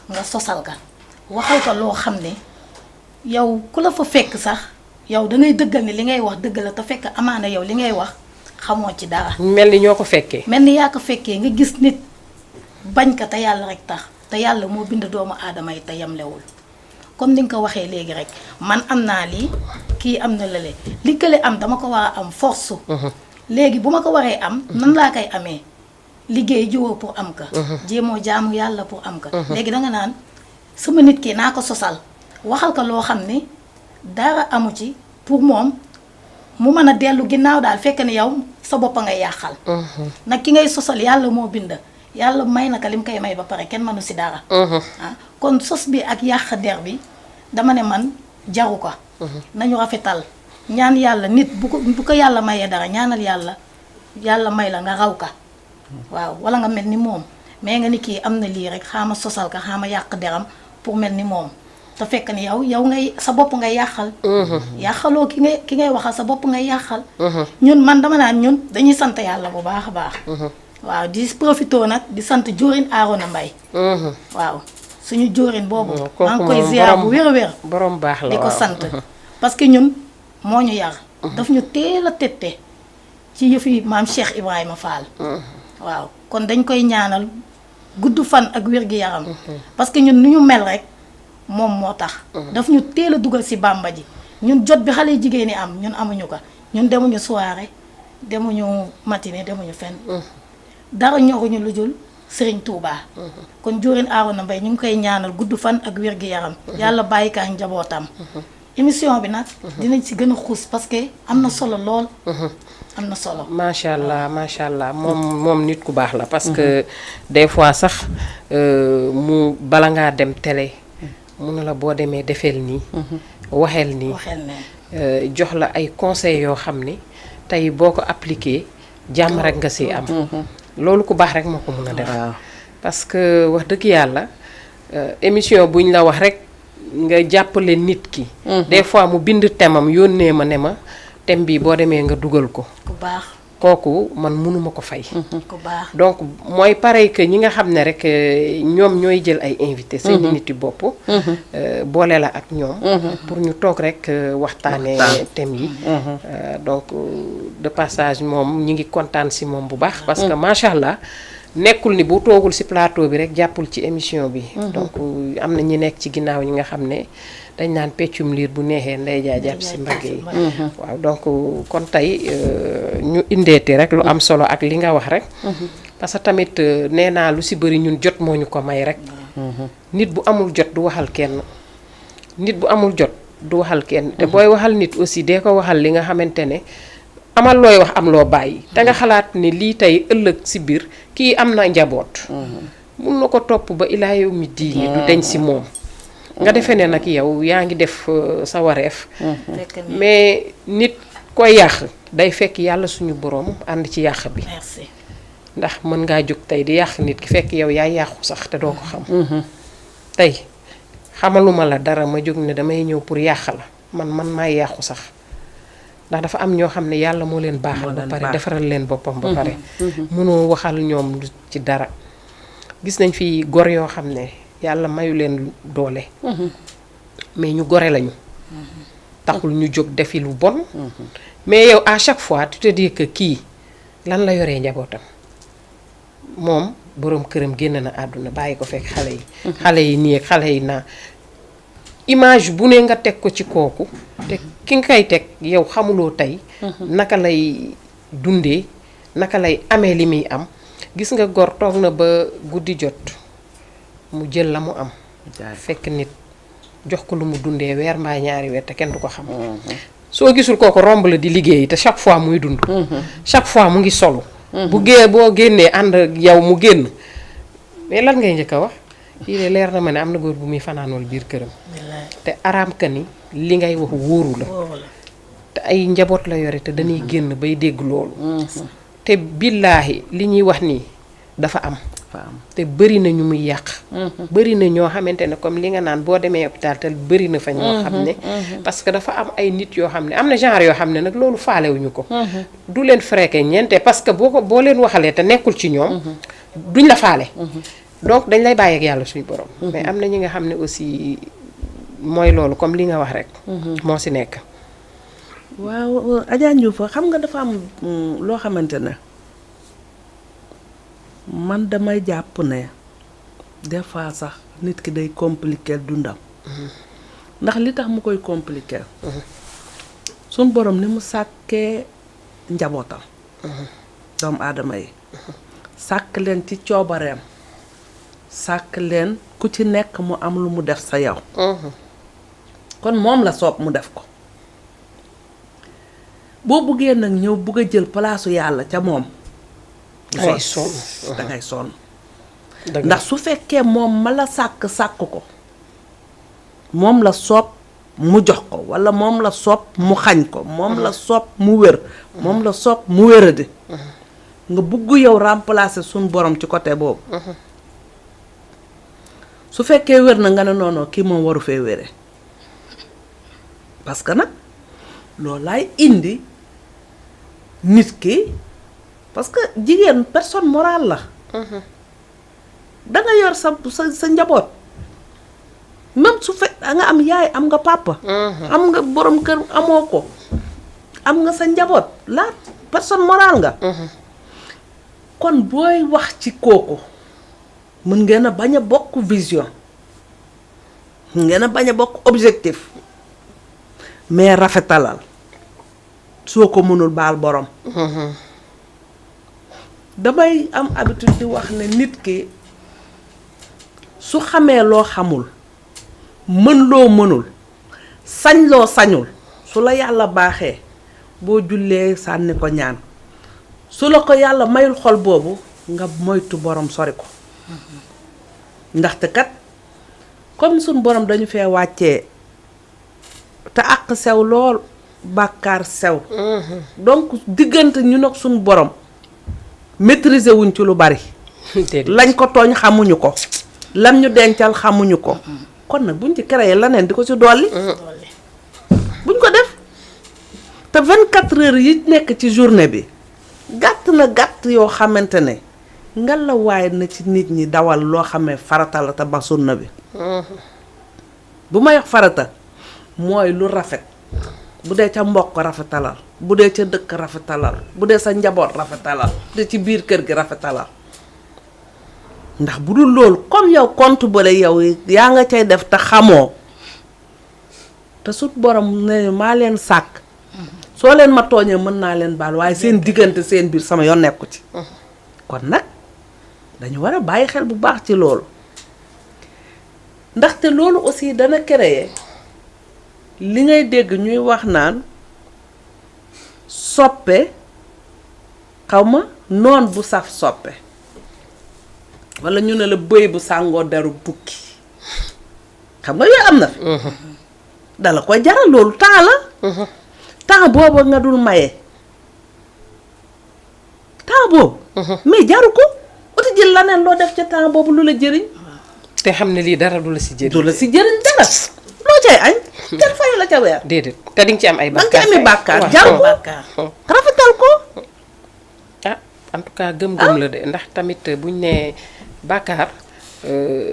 Speaker 3: nga sosal ka waxal ko loo xam ne yow ku la fa fekk sax yow da ngay dëggal ni li ngay wax dëgg la te fekk amaana yow li ngay wax xamoo ci dara.
Speaker 1: mel ni ñoo ko fekkee.
Speaker 3: mel ni yaa ko fekkee nga gis nit bañ ka te yàlla rek tax te yàlla moo bind doomu aadama yi te yemlewul comme ni nga ko waxee léegi rek man am naa lii kii am na lële li kële am dama ko war a am force. léegi bu ma ko waree am nan laa koy amee. liggéey jiwoo pour am ka jéemoo jaamu yàlla pour am ka léegi danga naan sama nit ki naa ko sosal waxal ko loo xam ne dara amu ci pour moom mu mën a dellu ginnaaw daal fekk ne yow sa bopp ngay yàqal nag ki ngay sosal yàlla moo bind yàlla may na ka li mu koy may ba pare kenn mënu si dara kon sos bi ak yàq der bi dama ne man jaru ko nañu rafetal ñaan yàlla nit bu ko yàlla mayee dara ñaanal yàlla may la nga raw ka waaw wala nga mel ni moom mais nga ni kii am na lii rek xaama sosal ka xaama yàq deram pour mel ni moom te fekk ni yow ngay sa bopp ngay yàqal. yàqaloo ki ngay waxal sa bopp ngay yàqal. ñun man dama naan ñun dañuy sant yàlla bu baax a baax. waaw di profitoo nag di sant Diourine Arona Mbaye. waaw suñu Diourine boobu. maa ngi koy ziar bu wér a wér.
Speaker 1: borom baax la
Speaker 3: di ko sant parce que ñun moo ñu yar. daf ñu teel a tette ci yëfi maam Cheikh Ibrahima Fall. waaw kon dañ koy ñaanal gudd fan ak wér-gi-yaram parce que ñun ni ñu mel rek moom moo tax daf ñu teel a dugal ci bàmba ji ñun jot bi xale jigéen ñi am ñun amuñu ko ñun demuñu soirée demuñu matinée demuñu fenn dara ñoruñu lu dul Serigne Touba kon Diourine Arona Mbaye ñu ngi koy ñaanal gudd fan ak wér-gi-yaram yàlla bàyyi ka ak njabootam émission bi nag dinañ ci gën a xuus parce que am na solo lool am na solo
Speaker 1: macha allah moom nit ku baax la parce que des fois sax mu bala ngaa dem télé mu ne la boo demee defeel nii waxeel nii jox la ay conseils yoo xam ni tey boo ko appliqué jàmm rek nga si am loolu ku baax rek moo ko mun a def parce que wax dëgg yàlla émission buñ la wax rek nga jàppale nit ki des fois mu bind temam yónnee ma ne ma thème bi boo demee nga dugal ko.
Speaker 3: ku baax
Speaker 1: kooku man mënuma ko fay.
Speaker 3: ku baax
Speaker 1: donc mooy pareil que ñi nga xam ne rek ñoom ñooy jël ay invité seen nit yi bopp. boole la ak ñoom. pour ñu toog rek waxtaanee thème yi. donc de passage moom ñi ngi kontaan si moom bu baax. parce que macha allah nekkul ni bu toogul si plateau bi rek jàppul ci émission bi. donc am na ñi nekk ci ginnaaw ñi nga xam ne. dañ naan peccum liir bu neexee nday jaa jàpp si mbagg yi waaw donc kon tey ñu indeeti rek lu am solo ak li nga wax rek parce que tamit nee naa lu si bëri ñun jot moo ñu ko may rek nit bu amul jot du waxal kenn nit bu amul jot du waxal kenn te booy waxal nit aussi dee ko waxal li nga xamante ne amal looy wax am loo bàyyi te nga xalaat ne lii tey ëllëg si biir kii am na njaboot mun na ko topp ba ilaa yow mi diini du deñ si moom nga defee ne nag yow yaa ngi def sa wareef mais nit koy yàq day fekk yàlla suñu borom ànd ci yàq bi ndax mën ngaa jóg tey di yàq nit ki fekk yow yaay yàqu sax te doo ko xam tey xamaluma la dara ma jóg ne damay ñëw pour yàq la man maay yàqu sax ndax dafa am ñoo xam ne yàlla moo leen baaxal ba pare defaral leen boppam ba pare mënoo waxal ñoom ci dara gis nañ fi gor yoo xam ne yàlla mayu leen doole mais ñu gore lañu taxul ñu jóg defi lu bon mais yow à chaque fois tu te dis que kii lan la yoree njabootam moom boroom këram génn na àdduna bàyyi ko fekk xale yi nii ak xale yi naa image bu ne nga teg ko ci kooku te ki nga koy teg yow xamuloo tey naka lay dundee naka lay amee li muy am gis nga gor toog na ba guddi jot mu jël la mu am fekk nit jox ko lu mu dundee weer mbaa ñaari weer te kenn du ko xam soo gisul kooku romb la di liggéey te chaque fois muy dund chaque fois mu ngi solu bu boo génnee ànd ak yow mu génn mais lan ngay njëkk a wax kii de leer na ma ne am na góor bu muy fanaanol biir këram te araam ka ni li ngay wax wóoru la te ay njaboot la yore te dañuy génn bay dégg loolu te billaahi li ñuy wax nii dafa am te bëri na ñu muy yàq bëri na ñoo xamante ne comme li nga naan boo demee hôpital te bëri na fa ñoo xam ne parce que dafa am ay nit yoo xam ne am na genre yoo xam ne nag loolu faalewuñu ko du leen fréqué ñeente parce que boo leen waxalee te nekkul ci ñoom duñ la faale donc dañ lay bàyyi ak yàlla suñu borom mais am na ñi nga xam ne aussi mooy loolu comme li nga wax rek moo si nekk
Speaker 2: waaw Adja Ndiouf xam nga dafa am loo xamante ne man damay jàpp ne des fois sax nit ki day compliquer dundam ndax li tax mu koy compliquer suñ borom ni mu sàkkee njabootam doomu aadama yi sàkk leen ci coobareem sàkk leen ku ci nekk mu am lu mu def sa yow kon moom la soob mu def ko boo buggee nag ñëw bugg a jël palaasu yàlla ca moom dangay sonn ndax su fekkee moom ma la sàkk ko moom la soob mu jox ko walla moom la soob mu xañ ko moom la soob mu wér moom la soob mu wéradi nga bugg yow remplacer suñ borom ci côté boobu su fekkee wér na nga ne noonu kii moom waru fee wére parce que nag loolu laay indi nit ki parce que jigéen personne morale la danga yor sa njaboot même su fekk nga am yaay am nga papa am nga borom kër amoo ko am nga sa njaboot la personne morale nga kon booy wax ci kooku mën ngeen a bañ a bokk vision mën ngeen a bañ a bokk objectif mais rafetalal soo ko mënul baal borom damay am habitude di wax ne nit ki su xamee loo xamul mën loo mënul sañ loo sañul su la yàlla baaxee boo jullee sànni ko ñaan su la ko yàlla mayul xol boobu nga moytu borom sori ko ndaxte kat comme suñ borom dañu fee wàccee te àq sew lool bàkkaar sew donc diggante ñu nag suñ borom maîtriser wuñ ci lu bari lañ ko tooñ xamuñu ko lam ñu dencal xamuñu ko kon nag buñ ci créé leneen di ko ci dolli buñ ko def te 24 heures yi nekk ci journée bi gàtt na gàtt yoo xamante ne nga la waaye na ci nit ñi dawal loo xamee farata la te ba sunna bi bu may wax farata mooy lu rafet bu dee ca mbokk rafetalal bu dee ca dëkk rafetalal bu dee sa njaboot rafetalal bu dee ci biir kër gi rafetalal ndax bu dul loolu comme yow compte bale yow yaa nga cay def te xamoo te sut borom ne maa leen sàkk soo leen ma tooñee mën naa leen baal waaye seen diggante seen biir sama yoon nekku ci kon nag dañu war a bàyyi xel bu baax ci loolu ndaxte loolu aussi dana créer li ngay dégg ñuy wax naan soppe xawma noon bu saf soppe walla ñu ne la bëy bu sàngoo deru bukki xam nga yooyu am na fi dala ko jaral loolu temps la temps boobu nga dul maye temps boobu mais jaru ko uti jël laneen loo def ca temps boobu lu la jëriñ
Speaker 1: te xam ne lii dara du la si jëriñ
Speaker 2: dara loo cay añ kenn fayu la ca weer
Speaker 1: déedéet te di nga ci am ay bàkkaar
Speaker 2: danga ci ami bàkkaar jaru ko rafetal ko
Speaker 1: ah en tout cas gëm-gëm la de ndax tamit buñ ne bàkkaar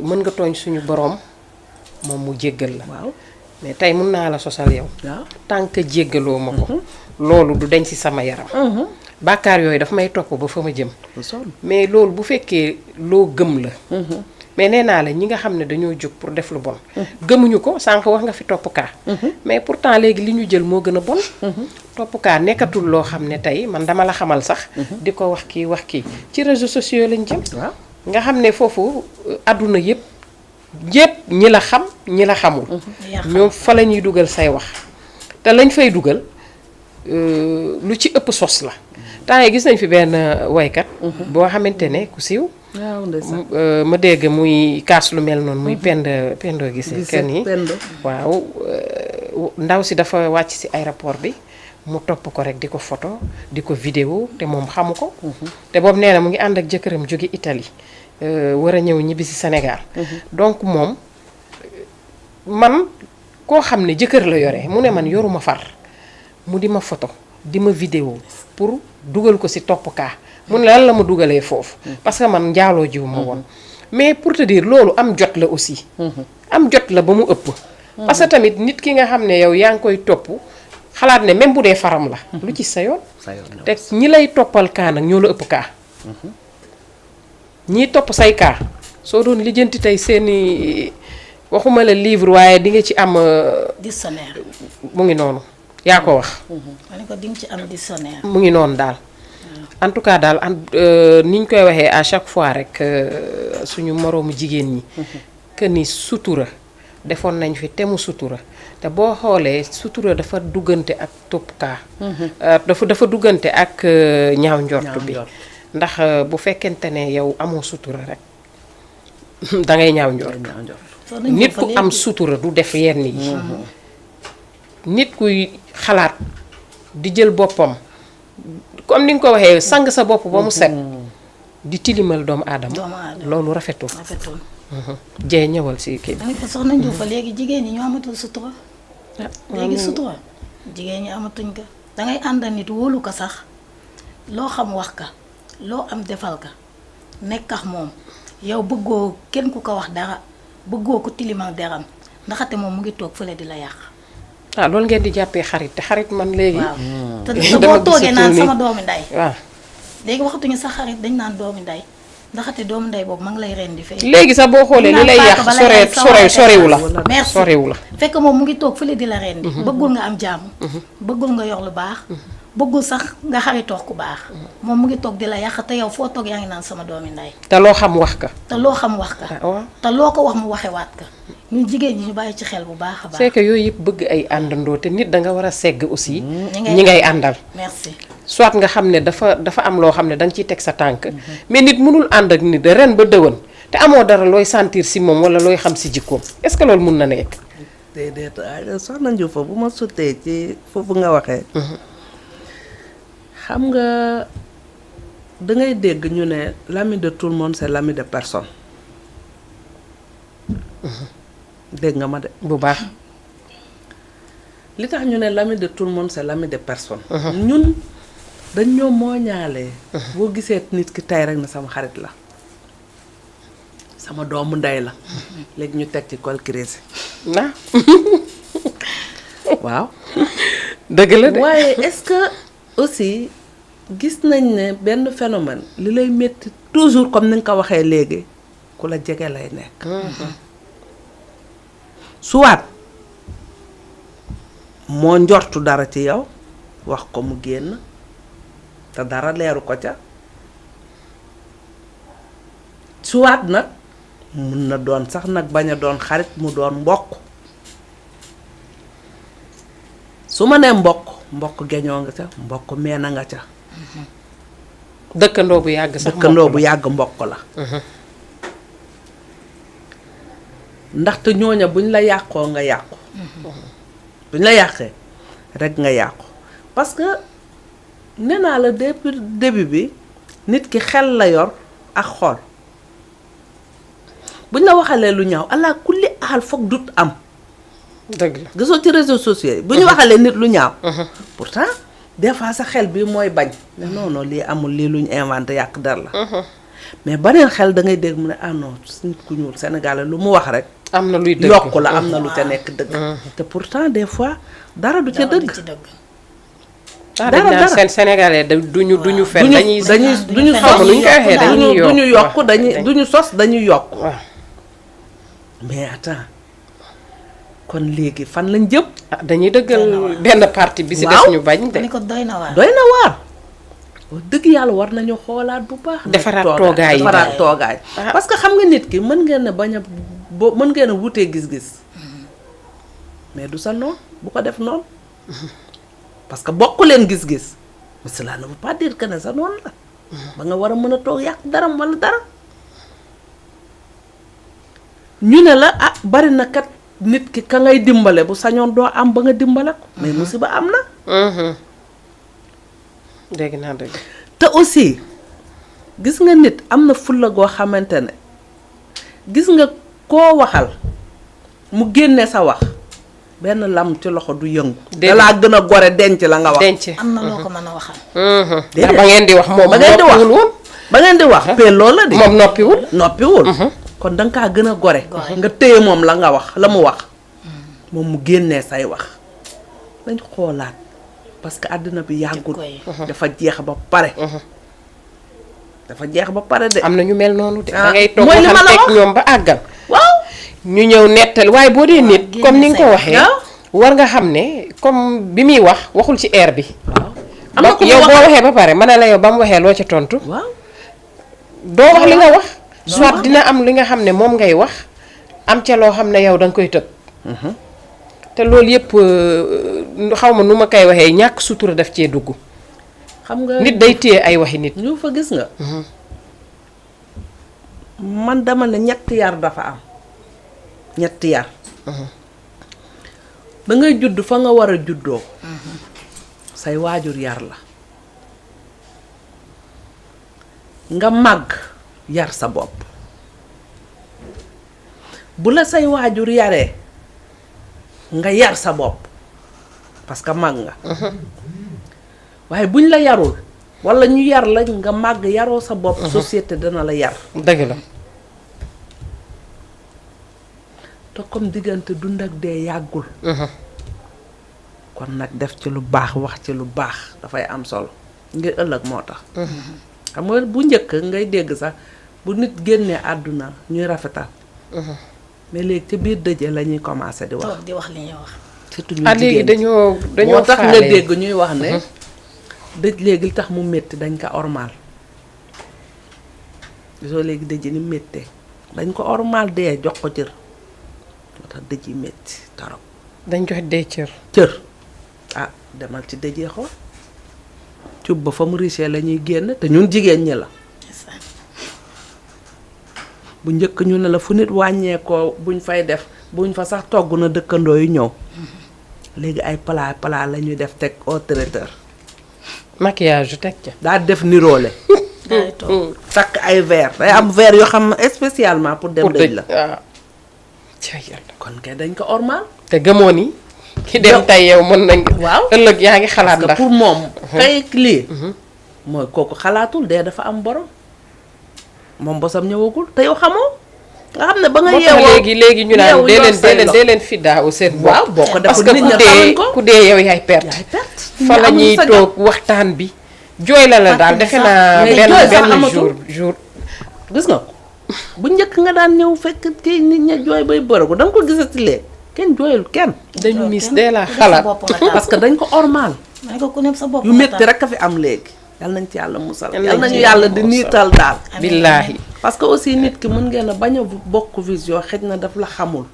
Speaker 1: mën nga tooñ suñu borom moom mu jéggal la
Speaker 2: waaw
Speaker 1: mais tey mun naa la sosal yow
Speaker 2: waaw
Speaker 1: tant que jéggaloo ma ko loolu du dañ ci sama yaram bàkkaar yooyu dafa may topp ba fa ma jëm mais loolu bu fekkee loo gëm la mais nee naa la ñi nga xam ne dañoo jóg pour def lu bon gëmuñu ko sànq wax nga fi topp kaa mais pourtant léegi li ñu jël moo gën a bon topp kaa nekkatul loo xam ne tey man dama la xamal sax di ko wax kii ci réseaux sociaux lañ jëm
Speaker 2: waaw
Speaker 1: nga xam ne foofu àdduna yëpp ñi la xam ñi la xamul ñoom fa la ñuy dugal say wax te lañ fay dugal lu ci ëpp sos la temps yi gis nañ fi benn waykat boo xamante ne ku siiw
Speaker 2: waaw ndeysaan
Speaker 1: ma dégg muy kaas lu mel noonu muy Pendo gisee kenn yi waaw ndaw si dafa wàcc si aéroport bi mu topp ko rek di ko photo di ko vidéo te moom xamu ko te boobu nee na mu ngi ànd ak jëkkëram jóge Italie war a ñëw ñibbi si Sénégal donc moom man koo xam ne jëkkër la yore mu ne man yoruma far mu di ma photo di ma vidéo pour dugal ko si topp kaa mu ne lan la ma dugalee foofu parce que man njaaloo jiw ma woon mais pour te dire loolu am jot la aussi am jot la ba mu ëpp parce que tamit nit ki nga xam ne yow yaa ngi koy topp xalaat ne même bu dee faram la lu ci sa yoon te ñi lay toppal kaa nag ñoo la ëpp kaa ñii topp say kaa soo doon lijjanti tey seeni waxuma la livre waaye di nga ci am
Speaker 3: dictionnaire
Speaker 1: mu ngi noonu yaa ko wax
Speaker 3: ma ne ko di nga ci am dictionnaire
Speaker 1: mu ngi noonu daal en tout cas daal ni ñu koy waxee à chaque fois rek suñu moroomu jigéen ñi que ni sutura defoon nañ fi temu sutura te boo xoolee sutura dafa duggante ak topp kaa dafa duggante ak ñaaw njort bi ndax bu fekkente ne yow amoo sutura rek da ngay ñaaw njort nit ku am sutura du def yenn yi nit kuy xalaat di jël boppam comme ni nga ko waxee sang sa bopp ba mu set di tilimal doomu aadama loolu rafetul jee ñëwal si kii
Speaker 3: danga ko soxna Njuuf fa léegi jigéen ñi ñoo amatul sutura léegi sutura jigéen ñi amatuñ ko dangay ànd nit wóolu ko sax loo xam wax ka loo am defal ka nekkax moom yow bëggoo kenn ku ko wax dara bëggoo ko tilimal deram ndaxate moom mu ngi toog fële di la yàq
Speaker 1: loolu ngeen di jàppee xarit te xarit man léegi
Speaker 3: waaw te boo toogee naan sama doomi nday
Speaker 1: waaw
Speaker 3: léegi waxatuñu sax xarit dañ naan doomi nday ndaxate doomu nday boobu ma ngi lay rendi fee
Speaker 1: léegi sax boo xoolee li lay yàq sorewu la
Speaker 3: merci
Speaker 1: sorewu la
Speaker 3: fekk moom mu ngi toog fële di la rendi bëggul nga am jàmm bëggul nga yor lu baax bëggul sax nga xaritoo ku baax moom mu ngi toog di la yàq te yow foo toog yaa ngi naan sama doomi nday
Speaker 1: te loo xam wax ka
Speaker 3: te loo xam wax ka te loo ko wax mu waxewaat ka ñun jigéen ñi ñu bàyyi ci xel bu baax a baax
Speaker 1: c'est que yooyu yëpp bëgg ay àndandoo te nit da nga war a segg aussi ñi ngay àndal
Speaker 3: merci
Speaker 1: soit nga xam ne dafa am loo xam ne da nga ciy teg sa tànk mais nit mënul ànd ak nit ren ba dëwan te amoo dara looy sentir si moom wala looy xam si jikkoom est-ce que loolu mun na nekk
Speaker 2: déedéet soxna Njuuf bu ma sutee ci foofu nga waxee xam nga dangay dégg ñu ne l'ami de tout le monde c'est l'ami de personne dégg nga ma de
Speaker 1: bu baax
Speaker 2: li tax ñu ne l'ami de tout le monde c'est l'ami de personne ñun dañ ñoo mooñaalee boo gisee nit ki tey rek na sama xarit la sama doomu ndey la léegi ñu teg ci col crise
Speaker 1: na
Speaker 2: waaw
Speaker 1: dëgg la de
Speaker 2: waaye est-ce que aussi gis nañ ne benn phénomène li lay métti toujours comme ni nga ko waxee léegi ku la jege lay nekk soit moo njortu dara ci yow wax ko mu génn te dara leeru ko ca soit nag mun na doon sax nag bañ a doon xarit mu doon mbokk su ma nee mbokk geñoo nga ca mbokk meena nga ca
Speaker 1: dëkkandoo bu yàgg sax
Speaker 2: dëkkandoo bu yàgg mbokk la ndaxte ñooña buñ la yàqoo nga yàqu buñ la yàqee rek nga yàqu parce que nee naa la depuis début bi nit ki xel la yor ak xol buñ la waxalee lu ñaaw allah kulli aal foog dut am
Speaker 1: dëgg la
Speaker 2: gisoo ci réseaux sociaux yi bu ñu waxalee nit lu ñaaw pourtant des fois sa xel bi mooy bañ ne non non lii amul lii lu ñu inventé yàq dar la mais beneen xel da ngay dégg mu ne ah non nit ku ñuul Sénégalais lu mu wax rek
Speaker 1: am na luy dëgg
Speaker 2: yokku la am na lu ca nekk dëgg te pourtant des fois dara du ca dëgg
Speaker 1: dara seen Sénégalais duñu fen duñu
Speaker 2: sos
Speaker 1: dañuy yokk
Speaker 2: duñu sos dañuy yokk mais attends kon léegi fan lañ jëm.
Speaker 1: dañuy dëggal benn parti bi si des ñu bañ de.
Speaker 3: ni ko doy na waar.
Speaker 2: doy na waar wax dëgg yàlla war nañu xoolaat bu baax.
Speaker 1: defaraat toogaay yi
Speaker 2: defaraat toogaay. parce que xam nga nit ki mën ngeen a bañ a mën ngeen a wutee gis-gis mais du sa noonu bu ko def noonu parce que bokku leen gis-gis mais cela ne veut pas dire que ne sa noonu la. ba nga war a mën a toog yàq daram wala dara ñu ne la bari na kat nit ki ka ngay dimbale bu sañoon doo am ba nga dimbale ko mais musiba am na.
Speaker 1: dégg naa dëgg.
Speaker 2: te aussi gis nga nit am na fulla goo xamante ne gis nga koo waxal mu génne sa wax benn lam ci loxo du yëngu. dalaa gën a gore denc la nga wax.
Speaker 1: denc
Speaker 3: am na loo ko mën a waxal.
Speaker 1: ndax ba ngeen di wax moom
Speaker 2: ba ngeen di wax
Speaker 1: noppiwul woon.
Speaker 2: ba ngeen di wax pe loolu la di.
Speaker 1: moom noppiwul.
Speaker 2: kon da nga kaa gën a gore. nga téye moom la nga wax la mu wax. moom mu génnee say wax dañ xoolaat parce que àddina bi yàggul. dafa jeex ba pare. dafa jeex ba pare de.
Speaker 1: am na ñu mel noonu de. da ngay toog
Speaker 2: mooy li ma la
Speaker 1: waxanteeg
Speaker 2: wax
Speaker 1: ñoom ba àggal.
Speaker 2: waaw
Speaker 1: ñu ñëw nettal waaye boo dee nit comme ni nga ko waxee. war nga xam ne comme bi muy wax waxul ci air bi.
Speaker 2: am na ko
Speaker 1: yow boo waxee ba pare mën na la yow ba mu waxee loo ca tontu.
Speaker 2: waaw
Speaker 1: doo wax li nga wax. soit dina am li nga xam ne moom ngay wax am ca loo xam ne yow da nga koy tëb. te loolu yëpp xaw ma nu ma koy waxee ñàkk sutura def cee dugg.
Speaker 2: xam nga
Speaker 1: nit day téye ay waxi nit.
Speaker 2: ñu fa gis nga. man dama ne ñetti yar dafa am ñetti yar. da ngay judd fa nga war a juddoo. say waajur yar la. nga màgg yar sa bopp. bu la say waajur yaree nga yar sa bopp parce que màgg nga. waaye buñ la yarul walla ñu yar la nga màgg yaroo sa bopp. société dana la yar.
Speaker 1: dëgg la.
Speaker 2: te comme diggante dund ak dee yàggul. kon nag def ci lu baax wax ci lu baax dafay am solo ngir ëllëg moo tax. xam nga bu njëkk ngay dégg sax bu nit génnee àdduna ñuy rafetal. mais léegi ci biir dëje la ñuy commencé di wax.
Speaker 3: toog di wax li ñuy wax.
Speaker 2: surtout ñu jigéen
Speaker 1: léegi dañoo
Speaker 2: moo tax nga dégg ñuy wax ne. dëj léegi li tax mu métti dañ ko ormal. gisoo léegi dëj ni méttee dañ ko ormal dee jox ko cër moo tax dëj yi métti torop.
Speaker 1: dañ jox dee cër.
Speaker 2: demal ci dëjee xool cub ba fa mu riche la ñuy génn te ñun jigéen ñi la. bu njëkk ñu ne la fu nit wàññeekoo buñ fay def buñ fa sax togg na dëkkandoo yu ñëw léegi ay plat la ñuy def teg au traiteur.
Speaker 1: maquillage teg ca.
Speaker 2: daal def niroole.
Speaker 3: day toog
Speaker 2: takk ay verre day am verre yoo xam ne spécialement pour dem dëj la.
Speaker 1: waaw. ca yàlla.
Speaker 2: kon kay dañ ko ormal.
Speaker 1: te gëmoo ni. ki dem tey yow mën nañ.
Speaker 2: waaw
Speaker 1: ëllëg yaa ngi xalaat
Speaker 2: parce
Speaker 1: ndax.
Speaker 2: que pour moom. kay lii. mooy kooku xalaatul dee dafa am borom. moom bosam ñëwagul te yow xamoo. nga xam ne ba nga yeewoo
Speaker 1: léegi ñu naan dee leen fiddaa au seen bopp.
Speaker 2: waaw boo ko
Speaker 1: parce
Speaker 2: deful
Speaker 1: que
Speaker 2: nit ña xamuñ ko
Speaker 1: ku dee yow yaay perte.
Speaker 2: yaay perte.
Speaker 1: fa la ñuy toog waxtaan bi. jooy la daal defe naa
Speaker 2: mais jooy sax
Speaker 1: benn
Speaker 2: amatul.
Speaker 1: jour.
Speaker 2: gis nga ko bu njëkk nga daan ñëw fekk kii nit ña jooy bay bërëgu da nga ko gisati léegi kenn jooyul kenn.
Speaker 1: dañu mis dee la xalaat
Speaker 2: parce que dañ ko ormal.
Speaker 3: may ko ku nekk sa bopp
Speaker 2: yu métti rek a fi am léegi. yal nañ ci yàlla musal. yal nañu yàlla di niital daal.
Speaker 1: billaahi.
Speaker 2: parce que aussi nit ki mën ngeen a bañ a bokk vision xëj na daf la xamul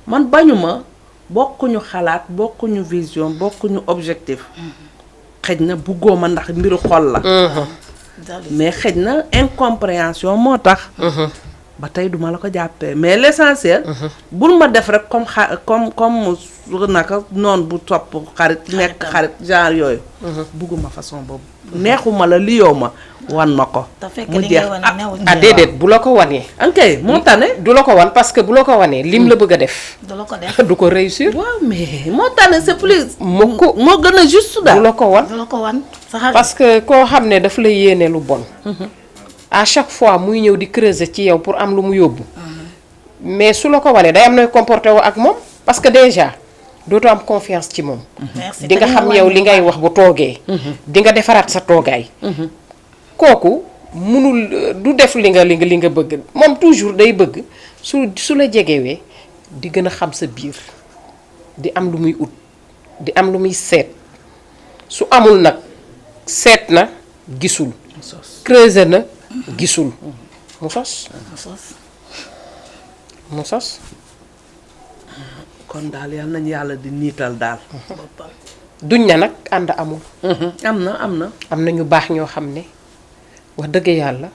Speaker 2: man bañuma bokkuñu xalaat bokkuñu vision bokkuñu objectif xëj na buggoo ma ndax mbiru xol la mais xëj na incompréhension moo tax ba tey duma la ko jàppee mais l'essentiel bul ma def rek comme naka noonu bu topp xarit nekk xarit genre yooyu bugguma façon boobu neexuma la liyoo ma wan ma ko mu jeex
Speaker 1: déedéet bu la ko wanee
Speaker 2: ok moo tane
Speaker 1: du la ko wan parce que bu la ko wanee lim la bëgg a def
Speaker 3: du la ko def
Speaker 1: du ko réussir
Speaker 2: waaw mais moo tane c'est plus
Speaker 1: moo
Speaker 2: gën a juste daal
Speaker 1: du la ko wan
Speaker 3: du la ko wan sa xarit
Speaker 1: parce que koo xam ne daf la yéene lu bon à chaque fois muy ñëw di creuser ci yow pour am lu mu yóbbu mais su la ko wanee day am nooy comporté wu ak moom parce que déjà dootoo am confiance ci moom di nga xam yow li ngay wax bu toogee di nga defaraat sa toogaay kooku munul du def li nga bëgg moom toujours day bëgg su la jegewee di gën a xam sa biir di am lu muy ut di am lu muy seet su amul nag seet na gisul creuser na gisul mu sos
Speaker 2: kon daal yal nañu yàlla di niital daal
Speaker 1: duñ na nag ànd amul
Speaker 2: am na
Speaker 1: ñu baax ñoo xam ne wax dëgg yàlla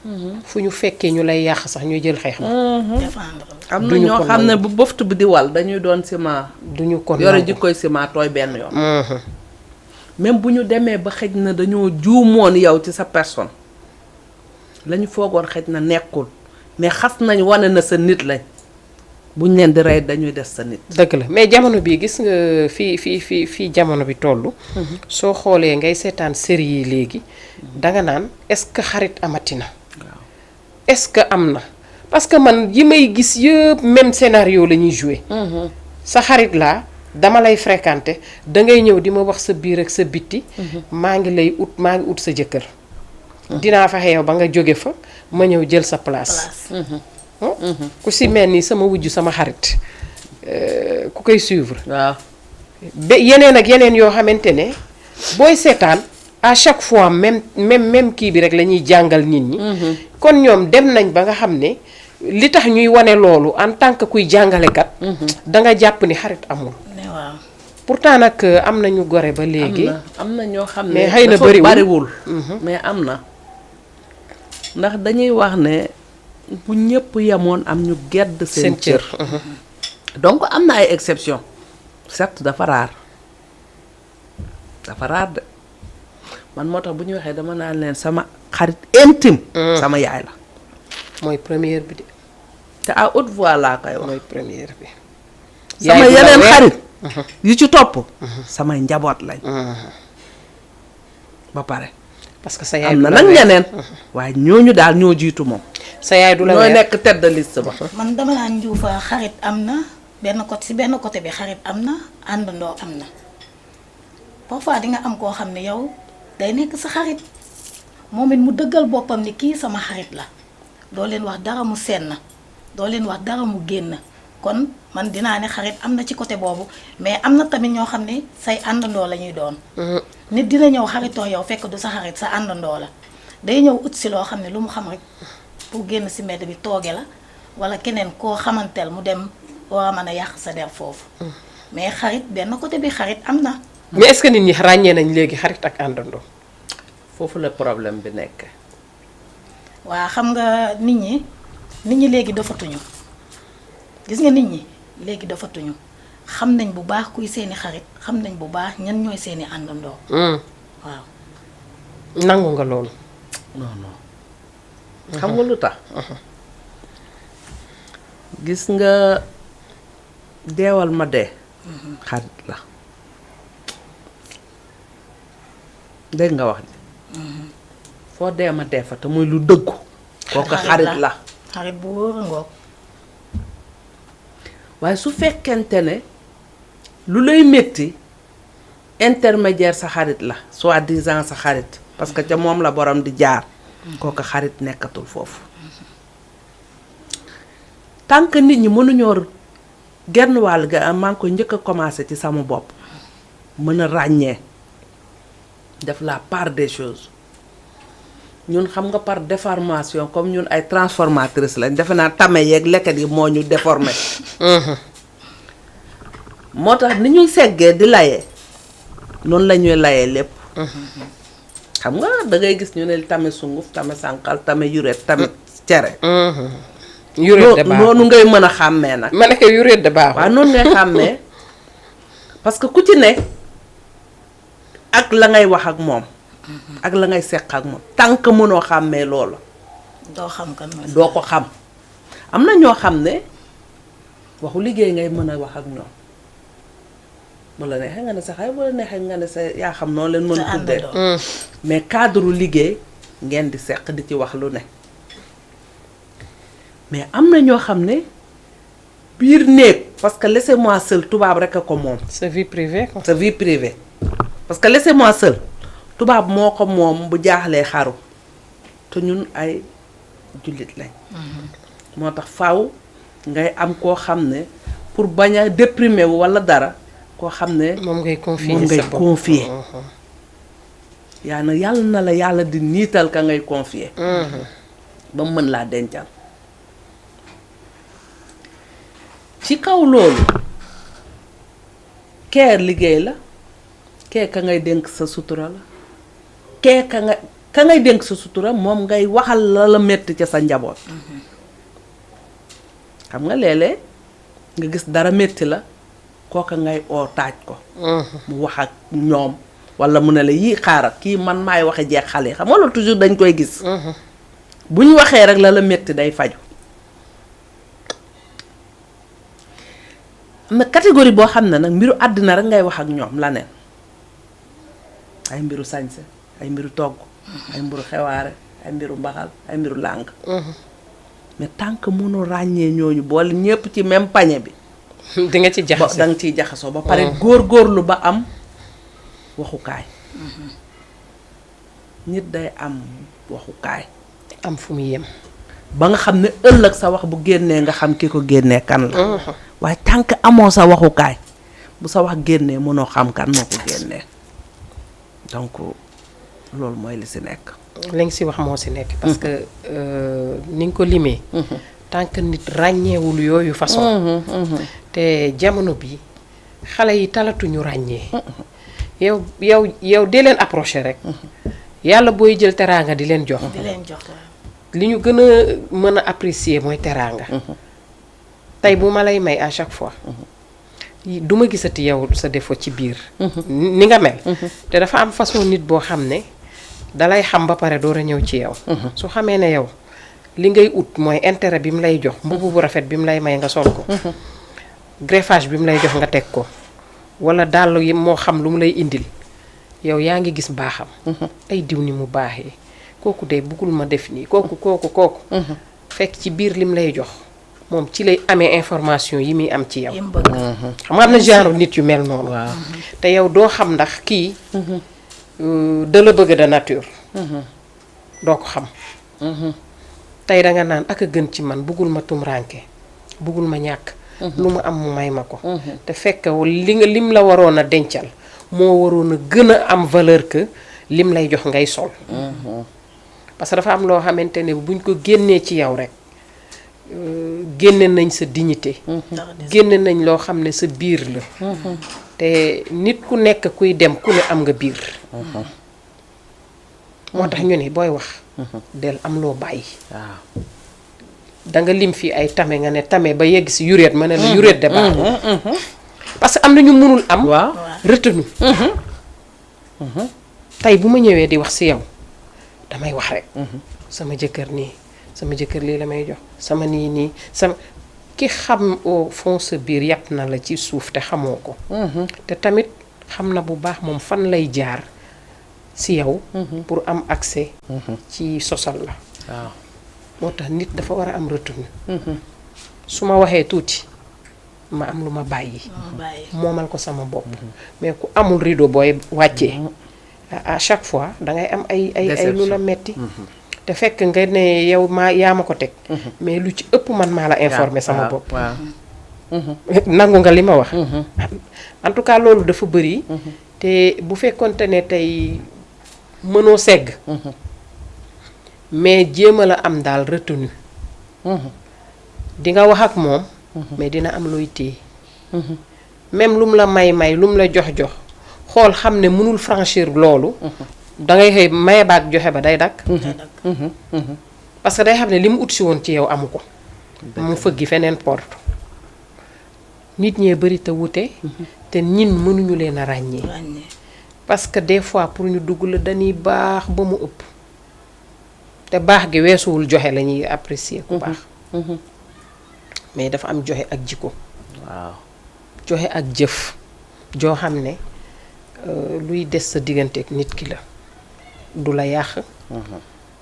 Speaker 1: fu ñu fekkee ñu lay yàq sax ñuy jël xeex ma
Speaker 2: am na ñoo xam ne bu boftu bi di wal dañuy doon ciment
Speaker 1: duñu ko
Speaker 2: yore jikkoy ciment tooy benn yoon même bu ñu demee ba xëj na dañoo juumoon yow ci sa personne lañu foogoon xëj na nekkul mais xas nañ wane na sa nit lañ buñ leen di rey dañuy des sa nit
Speaker 1: dëgg la mais jamono bi gis nga fii jamono bi toll soo xoolee ngay seetaan série yi léegi danga naan est-ce que xarit amati na est-ce que am na parce que man yi may gis yëpp même scénario la ñuy jouer sa xarit laa dama lay fréquenter dangay ñëw di ma wax sa biir ak sa bitti maa ngi ut sa jëkkër dinaa fexe yow ba nga jóge fa ma ñëw jël sa place ku si mel ni sama wujju sama xarit ku koy suivre
Speaker 2: waaw
Speaker 1: yeneen ak yeneen yoo xamante ne booy seetaan à chaque fois même kii bi rek la ñuy jàngal nit ñi kon ñoom dem nañ ba nga xam ne li tax ñuy wane loolu en tant que kuy jàngalekat danga jàpp ni xarit amul pourtant nag am na ñu gore ba léegi
Speaker 2: am na ñoo xam ne
Speaker 1: mais xëy na
Speaker 2: bariwul mais am na ndax dañuy wax ne bu ñëpp yemoon am ñu gedd seen cër donc am na ay exception certes dafa raar de man moo tax bu ñu waxee dama naan leen sama xarit intime sama yaay la
Speaker 1: mooy première bi de
Speaker 2: te à haute voix laa koy wax
Speaker 1: mooy première bi
Speaker 2: sama yeneen xarit yu ci topp samay njaboot lañ ba pare
Speaker 1: parce que sa yaay
Speaker 2: am na nag ñeneen waaye ñooñu daal ñoo jiitu moom
Speaker 1: sa yaay du la
Speaker 2: ñooy nekk tête de liste ba
Speaker 3: man dama naan njuufa xarit am na benn côté bi xarit am na àndandoo am na parfois di nga am koo xam ne yow day nekk sa xarit moom it mu dëggal boppam ni kii sama xarit la doo leen wax dara mu senn doo leen wax dara mu génn kon man dinaa ne xarit am na ci côté boobu mais am na tamit ñoo xam ne say àndandoo la ñuy doon nit dina ñëw xaritoo yow fekk du sa xarit sa àndandoo la day ñëw ut si loo xam ne lu mu xam rek pour génn si mbedd bi tooge la wala keneen koo xamanteel mu dem war a mën a yàq sa der foofu mais xarit benn côté bi xarit am na
Speaker 1: mais est-ce que nit ñi ràññee nañ léegi xarit ak àndandoo
Speaker 2: foofu la problème bi nekk
Speaker 3: waa xam nga nit ñi léegi dafatuñu gis nga nit ñi léegi dafatuñu xam nañ bu baax kuy seeni xarit xam nañ bu baax ñan ñooy seeni àndandoo waaw
Speaker 1: nangu nga loolu
Speaker 2: non xam nga lu tax gis nga deewal ma dee xarit la dégg nga wax ji foo dee ma dee fa te muy lu dëggu kooku xarit la
Speaker 3: xarit bu wóor a ngoog
Speaker 2: waaye su fekkente ne lu lay métti intermédiaire sa xarit la soi-disant sa xarit parce que ca moom la borom di jaar kooku xarit nekkatul foofu tant que nit ñi mënuñoo genn wàll ga maa ngi koy njëkk a commencé ci sama bopp mën a ràññee def la part des choses ñun xam nga par déformation comme ñun ay transformatrice lañ defe naa tame yeeg lekkat yi moo ñu déformé moo tax ni ñuy seggee di layee noonu la ñuy layee lépp xam nga da ngay gis ñu ne tame sunguf tame sànqal tame yuret tame cere
Speaker 1: yuret de baax
Speaker 2: noonu ngay mën a xàmmee nag
Speaker 1: ma ne ko yuret de baax
Speaker 2: waaw noonu ngay xàmmee parce que ku ci ne ak la ngay wax ak moom ak la ngay seq ak moom tant que mënoo xàmmee loolu
Speaker 3: doo xam kan mooy
Speaker 2: doo ko xam am na ñoo xam ne waxu liggéey ngay mën a wax ak ñoom bu la neexee nga ne sa xay bu la neexee nga ne sa yaa xam noonu leen mën a tuddee mais cadre liggéey ngeen di seq di ci wax lu ne mais am na ñoo xam ne biir néeg parce que laissez-moi seul tubaab rek a ko moom
Speaker 1: sa vie privée quoi.
Speaker 2: sa vie privée parce que laissez-moi seul tubaab moo ko moom bu jaaxlee xaru te ñun ay jullit lañ moo tax faaw ngay am koo xam ne pour bañ a déprimer wu walla dara koo xam ne
Speaker 1: moom ngay confier
Speaker 2: moom ngay
Speaker 1: sa bopp.
Speaker 2: confier yaa na yàlla na la yàlla di niital ka ngay confier ba mu mën laa dencal ci kaw loolu keer liggéey la kee ka ngay dénk sa sutura la kee ka ngay dénk sa sutura moom ngay waxal la la metti ca sa njaboot xam nga léeg-léeg nga gis dara metti la kooka ngay oo taaj ko mu wax ak ñoom walla mu ne la yii xaaral kii man maay waxe jeex xale yi xam nga loolu toujours dañ koy gis bu ñu waxee rek la la metti day faju am na catégorie boo xam ne nag mbiru àddina rek ngay wax ak ñoom la neen ay mbiru sañse ay mbiru togg ay mbiru xewaare ay mbiru mbaxal ay mbiru làng mais tant que mënu ràññee ñooñu boole ñépp ci même pañe bi
Speaker 1: di nga ci jaxase
Speaker 2: da nga ciy jaxasoo ba pare góor-góorlu ba am waxukaay nit day am waxukaay
Speaker 1: am fu mu yem.
Speaker 2: ba nga xam ne ëllëg sa wax bu génnee nga xam ki ko génnee kan la waaye tant que amoo sa waxukaay bu sa wax génnee mënoo xam kan moo ko génnee donc loolu mooy li si nekk
Speaker 1: li nga si wax moo si nekk parce que ni nga ko limee tant que nit ràññeewul yooyu façon te jamono bi xale yi talatuñu ràññee yow dee leen approché rek yàlla booy jël teraanga di leen jox
Speaker 3: di leen jox
Speaker 1: li ñu gën a mën a apprécier mooy teraanga tey bu ma lay may à chaque fois du ma gisati yow sa défaut ci biir ni nga mel te dafa am façon nit boo xam ne dalay xam ba pare door a ñëw ci yow su xamee ne yow li ngay ut mooy intérêt bi mu lay jox mbubu bu rafet bi mu lay may nga sol ko greffage bi mu lay jox nga teg ko wala dàll yi moo xam lu mu lay indil yow yaa ngi gis baaxam ay diw ni mu baaxee kooku de bëggul ma def nii kooku fekk ci biir lim lay jox moom ci lay amee information yi muy am ci yow xam nga am na genre nit yu mel noonu te yow doo xam ndax kii da la bëgg de nature doo ko xam tey danga naan ak a gën ci man bëggul ma tumranke bëggul ma ñàkk lu mu am mu may ma ko te fekk lim la waroon a dencal moo waroon a gën a am valeur que lim lay jox ngay sol parce que dafa am loo xamante ne buñ ko génnee ci yow rek génne nañ sa dignité génne nañ loo xam ne sa biir la te nit ku nekk kuy dem ku ne am nga biir moo tax ñu ne booy wax del am loo bàyyi
Speaker 2: waaw
Speaker 1: danga lim fii ay tame nga ne tame ba yegg si yuréet ma ne la yuréet de baaxul parce que am na ñu mënul am retenu tey bu ma ñëwee di wax si yow damay wax rek sama jëkkër nii sama jëkkër lii la may jox sama nii sama ki xam au fond sa biir yàpp na la ci suuf te xamoo ko te tamit xam na bu baax moom fan lay jaar si yow pour am accès ci sosal la
Speaker 2: waaw
Speaker 1: moo tax nit dafa war a am retenu su ma waxee tuuti ma am lu ma bàyyi moomal ko sama bopp mais ku amul rideau booy wàccee à chaque fois dangay am ay lu la metti te fekk nga ne yow yaa ma ko teg mais lu ci ëpp man maa la informé sama bopp nangu nga li ma wax en tout cas loolu dafa bëri te bu fekkonte ne tey mënoo segg mais jéema la am daal retenu di nga wax ak moom mais dina am looy téye même lu mu la may lu mu la jox xool xam ne mënul franchir loolu dangay xëy maye baag joxe ba day dakk parce que day xam ne li mu ut si woon ci yow amu ko mu fëggi feneen porte nit ñee bari te wute te ñin mënuñu leen a ràññee parce que des fois pour ñu dugg la dañuy baax ba mu ëpp te baax gi weesuwul joxe la ñuy apprécier ku baax mais dafa am joxe ak jikko
Speaker 2: waaw
Speaker 1: joxe ak jëf joo xam ne luy des sa diggante ak nit ki la du la yàq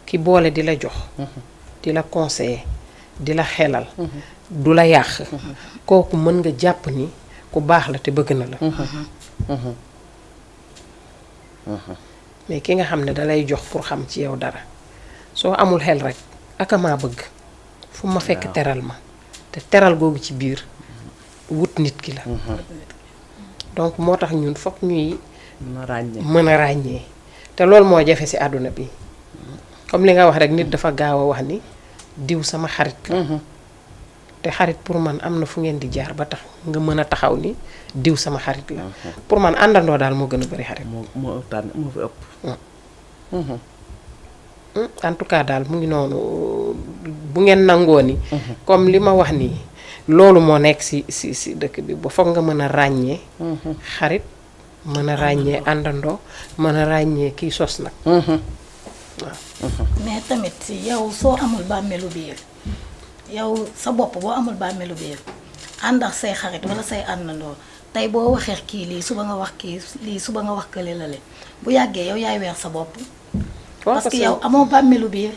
Speaker 1: ki boole di la jox di la conseiller di la xelal du la yàq kooku mën nga jàpp ni ku baax la te bëgg na la mais ki nga xam ne dalay jox pour xam ci yow dara soo amul xel rek aka maa bëgg fu ma fekk teral ma te teral googu ci biir wut nit ki la donc moo tax ñun fokk ñuy mën a ràññee te loolu moo jafe ci àdduna bi comme li nga wax rek nit dafa gaaw a wax ni diw sama xarit la te xarit pour man am na fu ngeen di jaar ba tax nga mën a taxaw ni diw sama xarit la pour man àndandoo daal moo gën a bari xarit
Speaker 2: moo fi ëpp
Speaker 1: en tout cas daal mu ngi noonu bu ngeen nangoo ni comme li ma wax nii loolu moo nekk ci dëkk bi ba foog nga mën a ràññee xarit mën a ràññee àndandoo mën a ràññee kii sos nag waaw
Speaker 3: mais tamit yow soo amul bàmmeelu biir yow sa bopp boo amul bàmmeelu biir ànd ak say xarit wala say àndandoo tey boo waxee kii lii suba nga wax kii lii suba nga wax kële la le bu yàggee yow yaay weer sa bopp parce que yow amoo bàmmeelu biir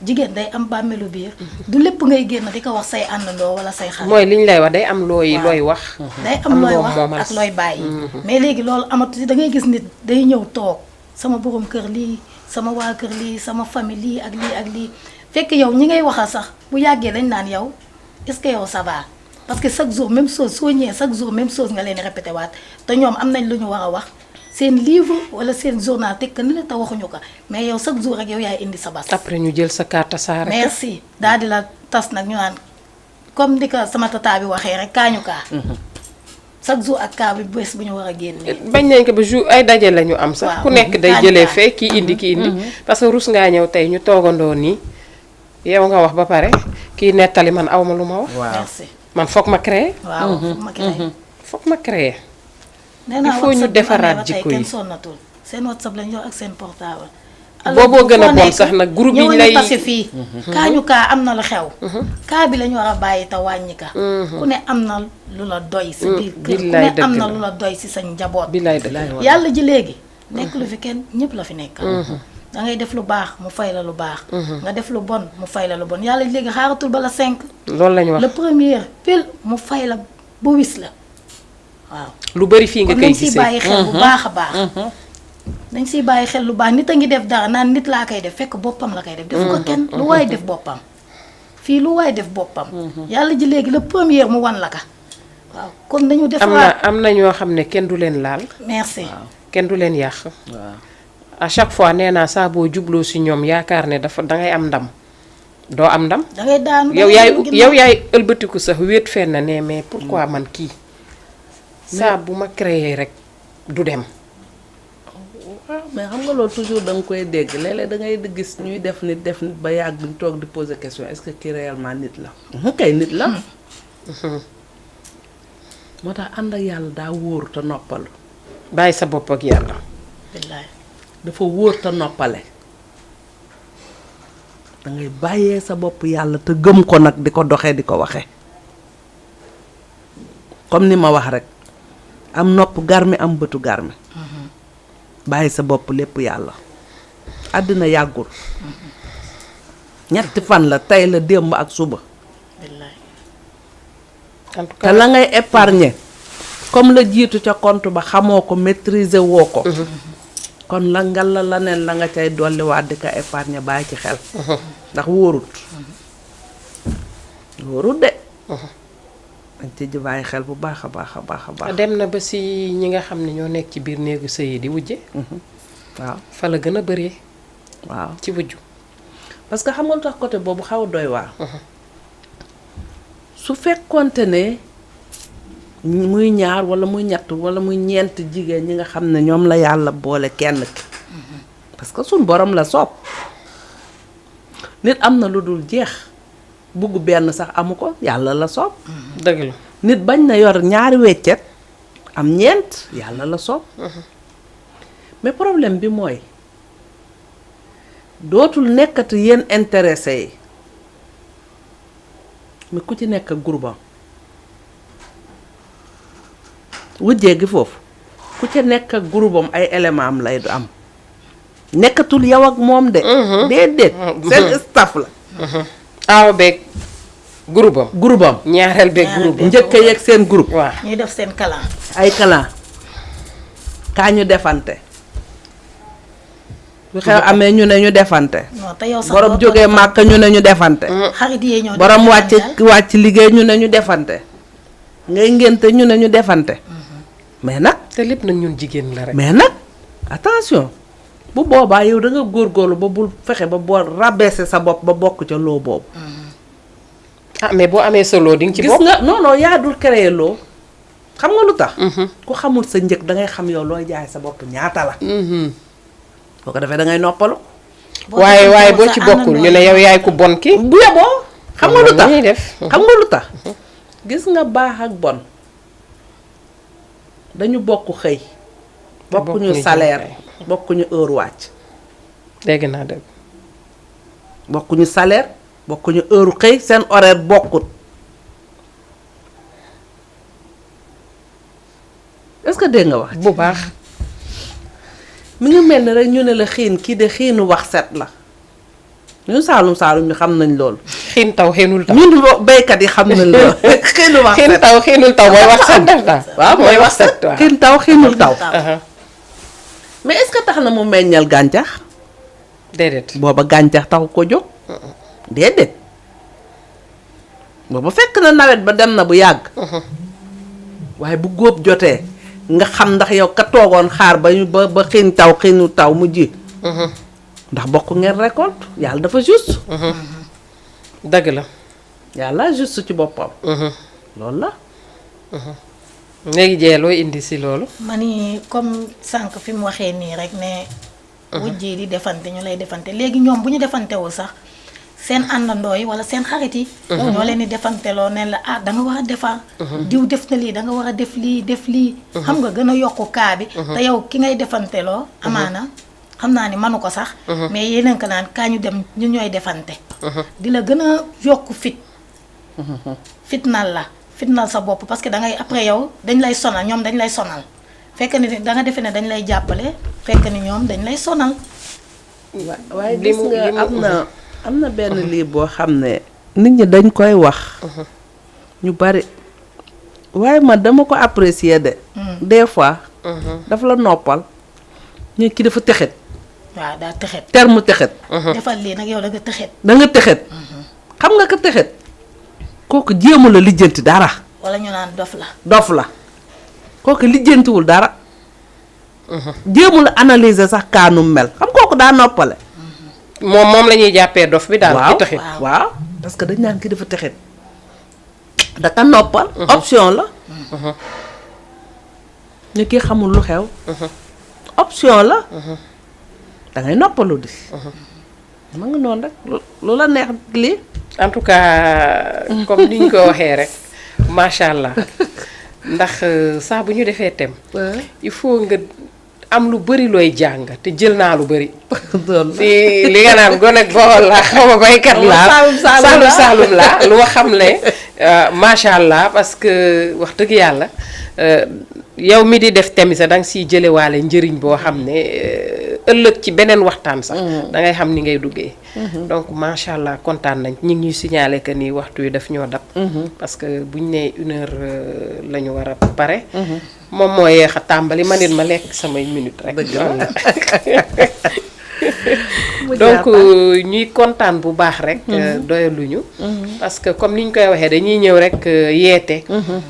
Speaker 3: jigéen day am bàmmeelu biir du lépp ngay génn di ko wax say àndandoo wala say xarit
Speaker 1: mooy li ñu lay wax day am looy wax
Speaker 3: day am looy wax ak looy bàyyi mais léegi loolu amatu da ngay gis nit day ñëw toog sama borom kër lii sama waa kër lii sama famille lii ak lii fekk yow ñi ngay waxal sax bu yàggee dañ naan yow est-ce que yow ça va parce que chaque jour même chose soo ñëwee chaque jour même chose nga leen répété waat te ñoom am nañ lu ñu war a wax seen livre wala seen journal teg ni la te waxuñu ko mais yow chaque jour rek yow yaay indi sa bas.
Speaker 1: après ñu jël sa carte saara.
Speaker 3: merci daal di la tas nag ñu naan comme di ko sama tata bi waxee rek kaañu kaa. chaque jour ak kaa bi bés bu ñu war a génnee.
Speaker 1: bañ nañ ko ba jour ay daje la ñu am sax. ku nekk day jëlee fee kii indi kii indi. parce que rus ngaa ñëw tey ñu toogandoo nii yow nga wax ba pare kii nettali man aw ma lu ma wax.
Speaker 3: merci
Speaker 1: man foog ma créer.
Speaker 3: waaw foog ma créer.
Speaker 1: foog ma créer.
Speaker 3: il
Speaker 1: faut ñu defaraat jikko yi
Speaker 3: kenn sonnatul seen WhatsApp lañ yor ak seen portable.
Speaker 1: booboo gën a bon sax nag groupe yi lay
Speaker 3: ñëw tase fii. kaañu kaa am na lu xew. kaa bi la ñu war a bàyyi te wàññi ka. ku ne am na lu la doy. si biir kër ku ne am na lu la doy si sa njaboot. yàlla ji léegi. nekk lu fi kenn ñëpp la fi nekk. da ngay def lu baax mu fay la lu baax. nga def lu bon mu fay la lu bon yàlla léegi xaaratul ba la 5.
Speaker 1: loolu la ñu wax
Speaker 3: le premier pile mu fay la ba wis la. waaw
Speaker 1: lu bari fii nga koy gisee
Speaker 3: dañ siy bàyyi xel bu baax a baax. dañ siy bàyyi xel lu baax nit a ngi def dara naan nit laa koy def fekk boppam la koy def. def ko kenn lu waay def boppam. fii lu waay def boppam. yàlla ji léegi le premier mu wan la ka. waaw kon dañu def.
Speaker 1: am na ñoo xam ne kenn du leen laal.
Speaker 3: merci
Speaker 1: kenn du leen yàq. waaw à chaque fois nee naa saa boo jubloo si ñoom yaakaar ne dafa dangay am ndam. doo am ndam.
Speaker 3: dangay daanu
Speaker 1: yow yaay ëlbatiku sax wéet fenn ne mais pourquoi man kii. saa bu ma créé rek du dem.
Speaker 2: waaw mais xam nga loolu toujours da nga koy dégg léeg-léeg da ngay gis ñuy def nit ba yàgg duñ toog di poser question est-ce que kii réellement nit la. kay nit la. moo tax ànd ak yàlla daa wóor te noppalu.
Speaker 1: bàyyi sa bopp ak yàlla.
Speaker 3: billaay
Speaker 2: dafa wóor te noppale. da ngay bàyyee sa bopp yàlla te gëm ko nag di ko doxee di ko waxee. comme ni ma wax rek. am nopp garmi am bëtu garmi. bàyyi sa bopp lépp yàlla. àddina yàggul. ñetti fan la tey la démb ak suba.
Speaker 1: en tout cas
Speaker 2: te la ngay épargner comme la jiitu ca compte ba xamoo ko maîtriser woo ko. kon la ngal la neen la nga cay dolliwaat di ko épargner bàyyi ci xel. ndax wóorut. wóorut de. dañ ci bàyyi xel bu baax a baax a baax a baax.
Speaker 1: dem na ba si ñi nga xam ne ñoo nekk ci biir néegu sëy di wujje.
Speaker 2: waaw
Speaker 1: fa la gën a bëree.
Speaker 2: waaw
Speaker 1: ci wujju.
Speaker 2: parce que xam nga lu tax côté boobu xaw a doy waar. su fekkonte ne muy ñaar wala muy ñett wala muy ñeent jigéen ñi nga xam ne ñoom la yàlla boole kenn ki. parce que suñ borom la soob. nit am na lu dul jeex. bugg benn sax amu ko yàlla la soob.
Speaker 1: dëgg la
Speaker 2: nit bañ na yor ñaari weccet am ñeent yàlla la soob. mais problème bi mooy dootul nekkati yéen intéressé yi mais ku ci nekk ak groupe am wujjee gi foofu ku ci nekk ak groupe am ay élément am lay du am nekkatul yow ak moom de. déedéet seen staff la.
Speaker 1: aaw beeg groupe am.
Speaker 2: groupe am
Speaker 1: ñaareel beeg groupe am.
Speaker 2: njëkk yeeg seen groupe.
Speaker 1: waaw
Speaker 3: ñuy def seen kalan.
Speaker 2: ay kalan kaa ñu defante bu xew amee ñu ne ñu defante.
Speaker 3: non te yow sax
Speaker 2: borom jógee màkk ñu ne ñu defante.
Speaker 3: xarit yee ñëw
Speaker 2: borom wàcc liggéey ñu ne ñu defante. ngay ngénte ñu ne ñu defante. mais nag.
Speaker 1: te lépp nag ñun jigéen la rek.
Speaker 2: mais nag attention bu boobaa yow da nga góorgóorlu ba bul fexe ba boo rabaisser sa bopp ba bokk ca loo boobu.
Speaker 1: ah mais boo amee sa loo di nga ci bokk.
Speaker 2: gis nga non yaa dul créer loo. xam nga lu tax. ku xamul sa njëg da ngay xam yow looy jaay sa bopp ñaata la. boo ko defee da ngay noppalu.
Speaker 1: waaye boo ci bokkul ñu ne yow yaay ku bon ki
Speaker 2: bu yeboo. xam nga lu tax
Speaker 1: def.
Speaker 2: xam nga lu tax. gis nga baax ak bon dañu bokk xëy. bokkuñu salaire bokkuñu heure wàcc.
Speaker 1: dégg naa dëgg.
Speaker 2: bokkuñu salaire bokkuñu heure xëy seen horaire bokkut. est-ce que dégg nga wax.
Speaker 1: bu baax.
Speaker 2: mi ngi mel ni rek ñu ne la xiin kii de xiinu wax set la ñun saalum ñu xam nañ loolu.
Speaker 1: xiin taw xiinul taw.
Speaker 2: ñun béykat yi xam nañ loolu. xiinu wax set
Speaker 1: xiin taw xiinul taw mooy wax set daal.
Speaker 2: waaw mooy wax set
Speaker 1: waaw.
Speaker 2: xiin taw xiinul taw. mais est-ce que tax na mu meññal gàncax.
Speaker 1: déedéet.
Speaker 2: booba gàncax taxu ko jóg. déedéet. booba fekk na nawet ba dem na bu yàgg. waaye bu góob jotee nga xam ndax yow ka toogoon xaar ba xiin taw mu ji. ndax bokk ngeen récolte yàlla dafa juste.
Speaker 1: dëgg la.
Speaker 2: yàlla juste ci boppam. loolu la.
Speaker 1: léegi jee looy indi si loolu.
Speaker 3: ma ni comme sànq fi mu waxee nii rek ne. wujj yi di defante ñu lay defante léegi ñoom bu ñu defantewul sax seen àndandoo yi wala seen xarit yi. ñoo leen di defanteloo ne la ah da nga war a defar. diw def na lii da nga war a def lii. xam nga gën a yokku kaa bi. te yow ki ngay defanteloo. amaana xam naa ni manu ko sax. mais yeneen ko naan kaa ñu dem ñu ñooy defante. di la gën a yokku fit. fitnal sa bopp parce que da ngay après yow dañ lay sonal ñoom dañ lay sonal fekk ni da nga defee ne dañ lay jàppale fekk ni ñoom dañ lay sonal.
Speaker 2: waaye gis nga am na benn lii boo xam ne nit ñi dañ koy wax. ñu bari waaye man dama ko apprécier de. des fois. dafa la noppal. ñu ki dafa texet.
Speaker 3: waaw daa texet.
Speaker 2: terme texet.
Speaker 3: defal lii nag yow da nga texet.
Speaker 2: da nga texet. xam nga ko texet. kooku jéemu la lijjanti dara.
Speaker 3: wala ñu naan dof la.
Speaker 2: dof la kooku lijjantiwul dara. jéemu la analyser sax kaanum mel xam kooku daa noppale.
Speaker 1: moom la ñuy jàppee dof bi daal.
Speaker 2: waaw
Speaker 1: ki taxit
Speaker 2: waaw parce que dañ naan ki dafa texet. daka noppal. option la. ñu kii xamul lu xew. option la. da ngay noppalu di. ma nga noonu rek lu la neex lii.
Speaker 1: en tout cas comme ni ñu ko waxee rek macha allah ndax saa bu ñu defee thème. il faut nga am lu bëri looy jàng te jël naa lu bëri. si li nga naan gone ak Bawol laa xaw ma baykat laa. Saalum laa lu xam ne macha allah parce que wax dëgg yàlla yow mi di def thème sax da nga siy jëlewaale njëriñ boo xam ne ëllëg ci beneen waxtaan sax. da ngay xam ni ngay duggee. donc macha allah kontaan nañ ñu ngi ñuy signaler que ni waxtu wi daf ñoo dab. parce que buñ nee 1 heure la ñu war a pare. moom moo yeex a tàmbali ma nit ma lekk samay minute rek. donc ñuy kontaan bu baax rek. doyaluñu. parce que comme ni ñu koy waxee dañuy ñëw rek yeete.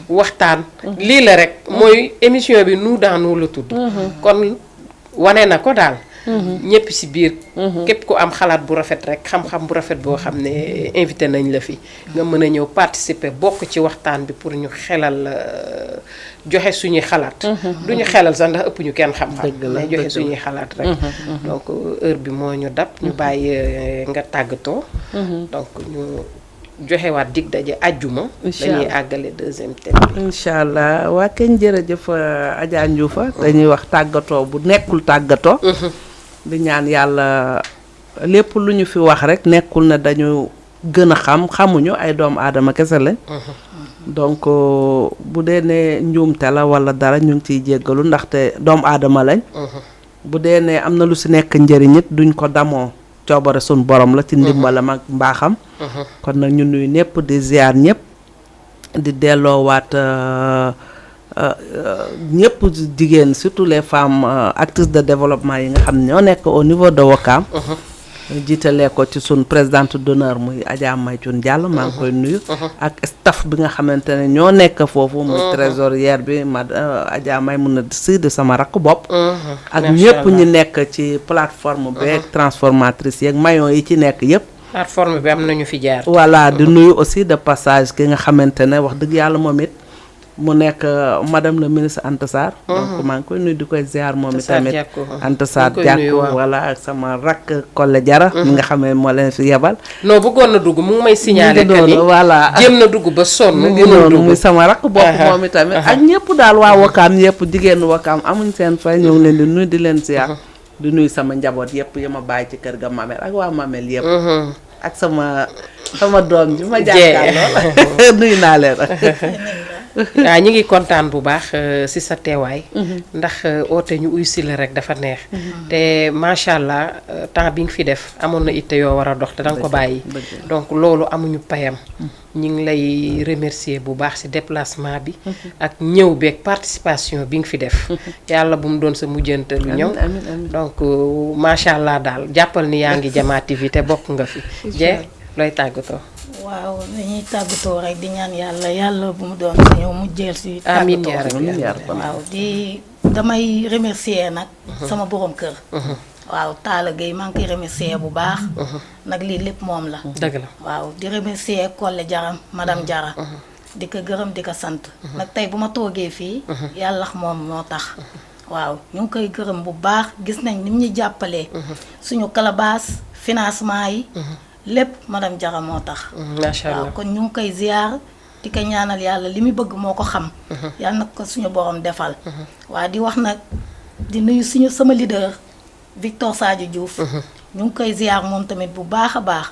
Speaker 1: waxtaan lii la rek mooy émission bi nous dans nous la tudd. kon wane na ko daal. ñëpp ci biir. képp ku am xalaat bu rafet rek xam-xam bu rafet boo xam ne invité nañ la fi. nga mën a ñëw participer bokk ci waxtaan bi pour ñu xelal joxe suñuy xalaat. duñu xelal sax ndax ëpp ñu kenn xam-xam. mais joxe suñuy xalaat rek. donc heure bi moo ñu dab. ñu bàyyi nga tàggatoo. donc ñu joxewaat dig daje àjjuma. dañuy àggale deuxième thème bi.
Speaker 2: incha allah waa kenn jërëjëf Adja Ndioufa dañuy wax tàggatoo bu nekkul tàggatoo. di ñaan yàlla lépp lu ñu fi wax rek nekkul na dañu gën a xamuñu ay doomu aadama kese lañ. donc bu dee ne njuumte la wala dara ñu ngi ciy jéggalu ndaxte doomu aadama lañ. bu dee ne am na lu si nekk njëriñ it duñ ko damoo coobare suñ borom la ci ndimbalam ak mbaaxam. kon nag ñu nuyu ñëpp di ziar ñëpp di delloowaat ñëpp jigéen surtout les femmes actrices de développement yi nga xam ne ñoo nekk au niveau de Ouakam jiitalee ko ci sun présidente d'honneur muy Adja Maytune Diallo maa ngi koy nuyu ak staff bi nga xamante ne ñoo nekk foofu muy trésorière bi Adja Maymouna Sy di sama rakk bopp ak ñëpp ñi nekk ci plateforme beeg transformatrice yeeg maillon yi ci nekk yëpp
Speaker 1: plateforme bi am nañu fi jaar
Speaker 2: voilà di nuyu aussi de passage ki nga xamante ne wax dëgg yàlla moom it mu nekk madame le ministre Anta Sarr donc maa ngi koy nuyu di koy ziar moom itamit Anta Sarr Diacko voilà ak sama rakk Kolle Jara mi nga xam ne moo leen fi yebal
Speaker 1: non bëggoon na dugg mu ngi may signaler que ni
Speaker 2: voilà
Speaker 1: jéem na dugg ba sonn
Speaker 2: mu ngi noonu muy sama rakk bopp moom itamit ak ñëpp daal waa Ouakam yëpp jigéenu Ouakam amuñ seen fay ñëw leen di nuyu di leen ziar di nuyu sama njaboot yëpp yi ma bàyyi ci kër ga Mamel ak waa Mamel yëpp ak sama doom ji ma jàkkaarloo nuyu naa leen
Speaker 1: waaw ñi ngi kontaan bu baax ci sa teewaay ndax oote ñu uy si la rek dafa neex te macha allah temps bi nga fi def amoon na itte yoo war a dox te danga ko bàyyi donc loolu amuñu payam ñi ngi lay remercier bu baax ci déplacement bi ak ñëw beeg participation bi nga fi def yàlla bu mu doon sa mujjantalu ñëw donc macha allah daal jàppal ni yaa ngi Jama TV te bokk nga fi jee looy tàggatoo
Speaker 3: waaw dañuy tàggatoo rek di ñaan yàlla bu mu doon si ñëw mu jël si
Speaker 1: amiin
Speaker 3: tàggatoo waaw damay remercier nag sama borom kër waaw Talla Gueye maa ngi koy remercier bu baax nag lii lépp moom la
Speaker 1: dëgg la
Speaker 3: waaw di remercier Kolle Jara madame Jara di ko gërëm di ko sant nag tey bu ma toogee fii yàlla moom moo tax waaw ñu ngi koy gërëm bu baax gis nañ ni mu ñu jàppalee suñu calebasse financement yi lépp madame Jara moo tax
Speaker 1: macha allah
Speaker 3: waaw kon ñu ngi koy ziar di ko ñaanal yàlla li mu bëgg moo ko xam yàlla nag ko suñu borom defal waaw di wax nag di nuyu sama leader Victor Sadio Diouf ñu ngi koy ziar moom tamit bu baax a baax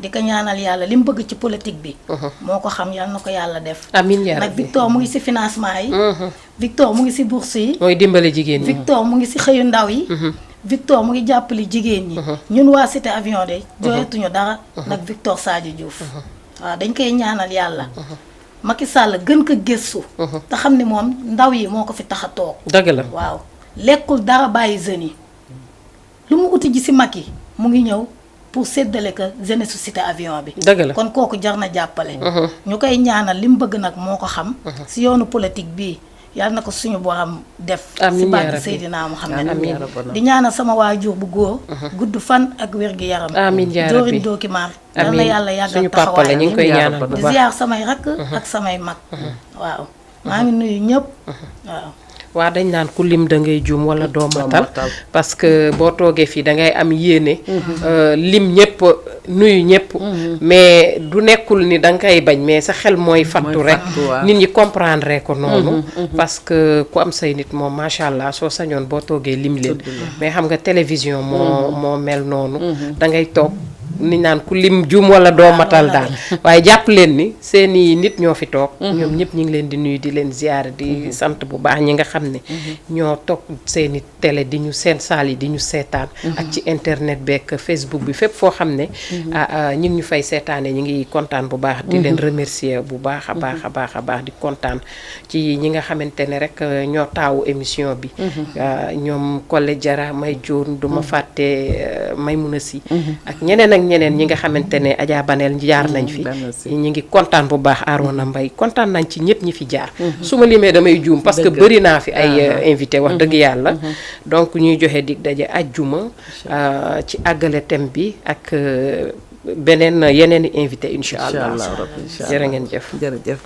Speaker 3: di ko ñaanal yàlla li mu bëgg ci politique bi moo ko xam yàlla na ko yàlla def
Speaker 1: amiin yaa
Speaker 3: nag
Speaker 1: rabbi
Speaker 3: Victor mu ngi ci financement yi Victor mu ngi ci bourse yi
Speaker 1: mooy dimbale jigéen ñi
Speaker 3: Victor mu ngi ci xëyu ndaw yi Victor mu ngi jàppale jigéen ñi ñun waa Cité Avion de jooyatuñu dara nag Victor Sadio Diouf waaw dañ koy ñaanal yàlla Macky Sall gën ko gëstu te xam ne moom ndaw yi moo ko fi tax a toog
Speaker 1: dëgg la
Speaker 3: waaw lekkul dara bàyyi jeunes yi lu mu uti ji ci Macky mu ngi ñëw pour séddale ko jeunesse Cité Avion bi
Speaker 1: dëgg la
Speaker 3: kon kooku jar na jàppale ñu koy ñaanal li mu bëgg nag moo ko xam ci yoonu politique bii yàlla na ko suñu borom def ci barke Seydina Muhammad di ñaanal sama waajur bu góor gudd fan ak wér gi yaram
Speaker 1: amiin yaa rabbi
Speaker 3: dóorin dooki maar yal na yàlla yàggal
Speaker 1: suñu papa la ñu ngi koy ñaanal bu
Speaker 3: di
Speaker 1: baax
Speaker 3: ziar samay rakk ak samay mag waaw maa ngi nuyu ñëpp waaw
Speaker 1: waa dañ naan ku lim da ngay juum wala doo matal parce que boo toogee fii da ngay am yéene lim ñëpp nuyu ñëpp mais du nekkul ni da nga koy bañ mais sa xel mooy fattu rek nit ñi comprendre ko noonu parce que ku am say nit moom macha allah soo sañoon boo toogee lim leen mais xam nga télévision moo mel noonu da ngay toog ni naan ku lim juum wala doo matal daal waaye jàpp leen ni seeni nit ñoo fi toog ñoom ñëpp ñu ngi leen di nuyu di leen ziar di sant bu baax ñi nga xam ne ñoo toog seeni télé di ñu seen saal yi di ñu seetaan ak ci internet beeg Facebook bi fépp foo xam ne ñu ngi ñu fay seetaane ñu ngi kontaan bu baax di leen remercier bu baax a baax a baax a baax di kontaan ci ñi nga xamante ne rek ñoo taawu émission bi ñoom Kolle Jara may joon duma fàtte Maymouna Sy ak ñeneen ak ñeneen ñi nga xamante ne Adja Banel jaar nañ fi ñi ngi kontaan bu baax Arona Mbaye kontaan nañ ci ñëpp ñi fi jaar su ma limee damay juum parce que bëri naa fi ay invité wax dëgg yàlla donc ñuy joxe dig daje ajjuma ci àggale thème bi ak yeneen i invité incha allah jërë ngeen jëf
Speaker 2: jërëjëf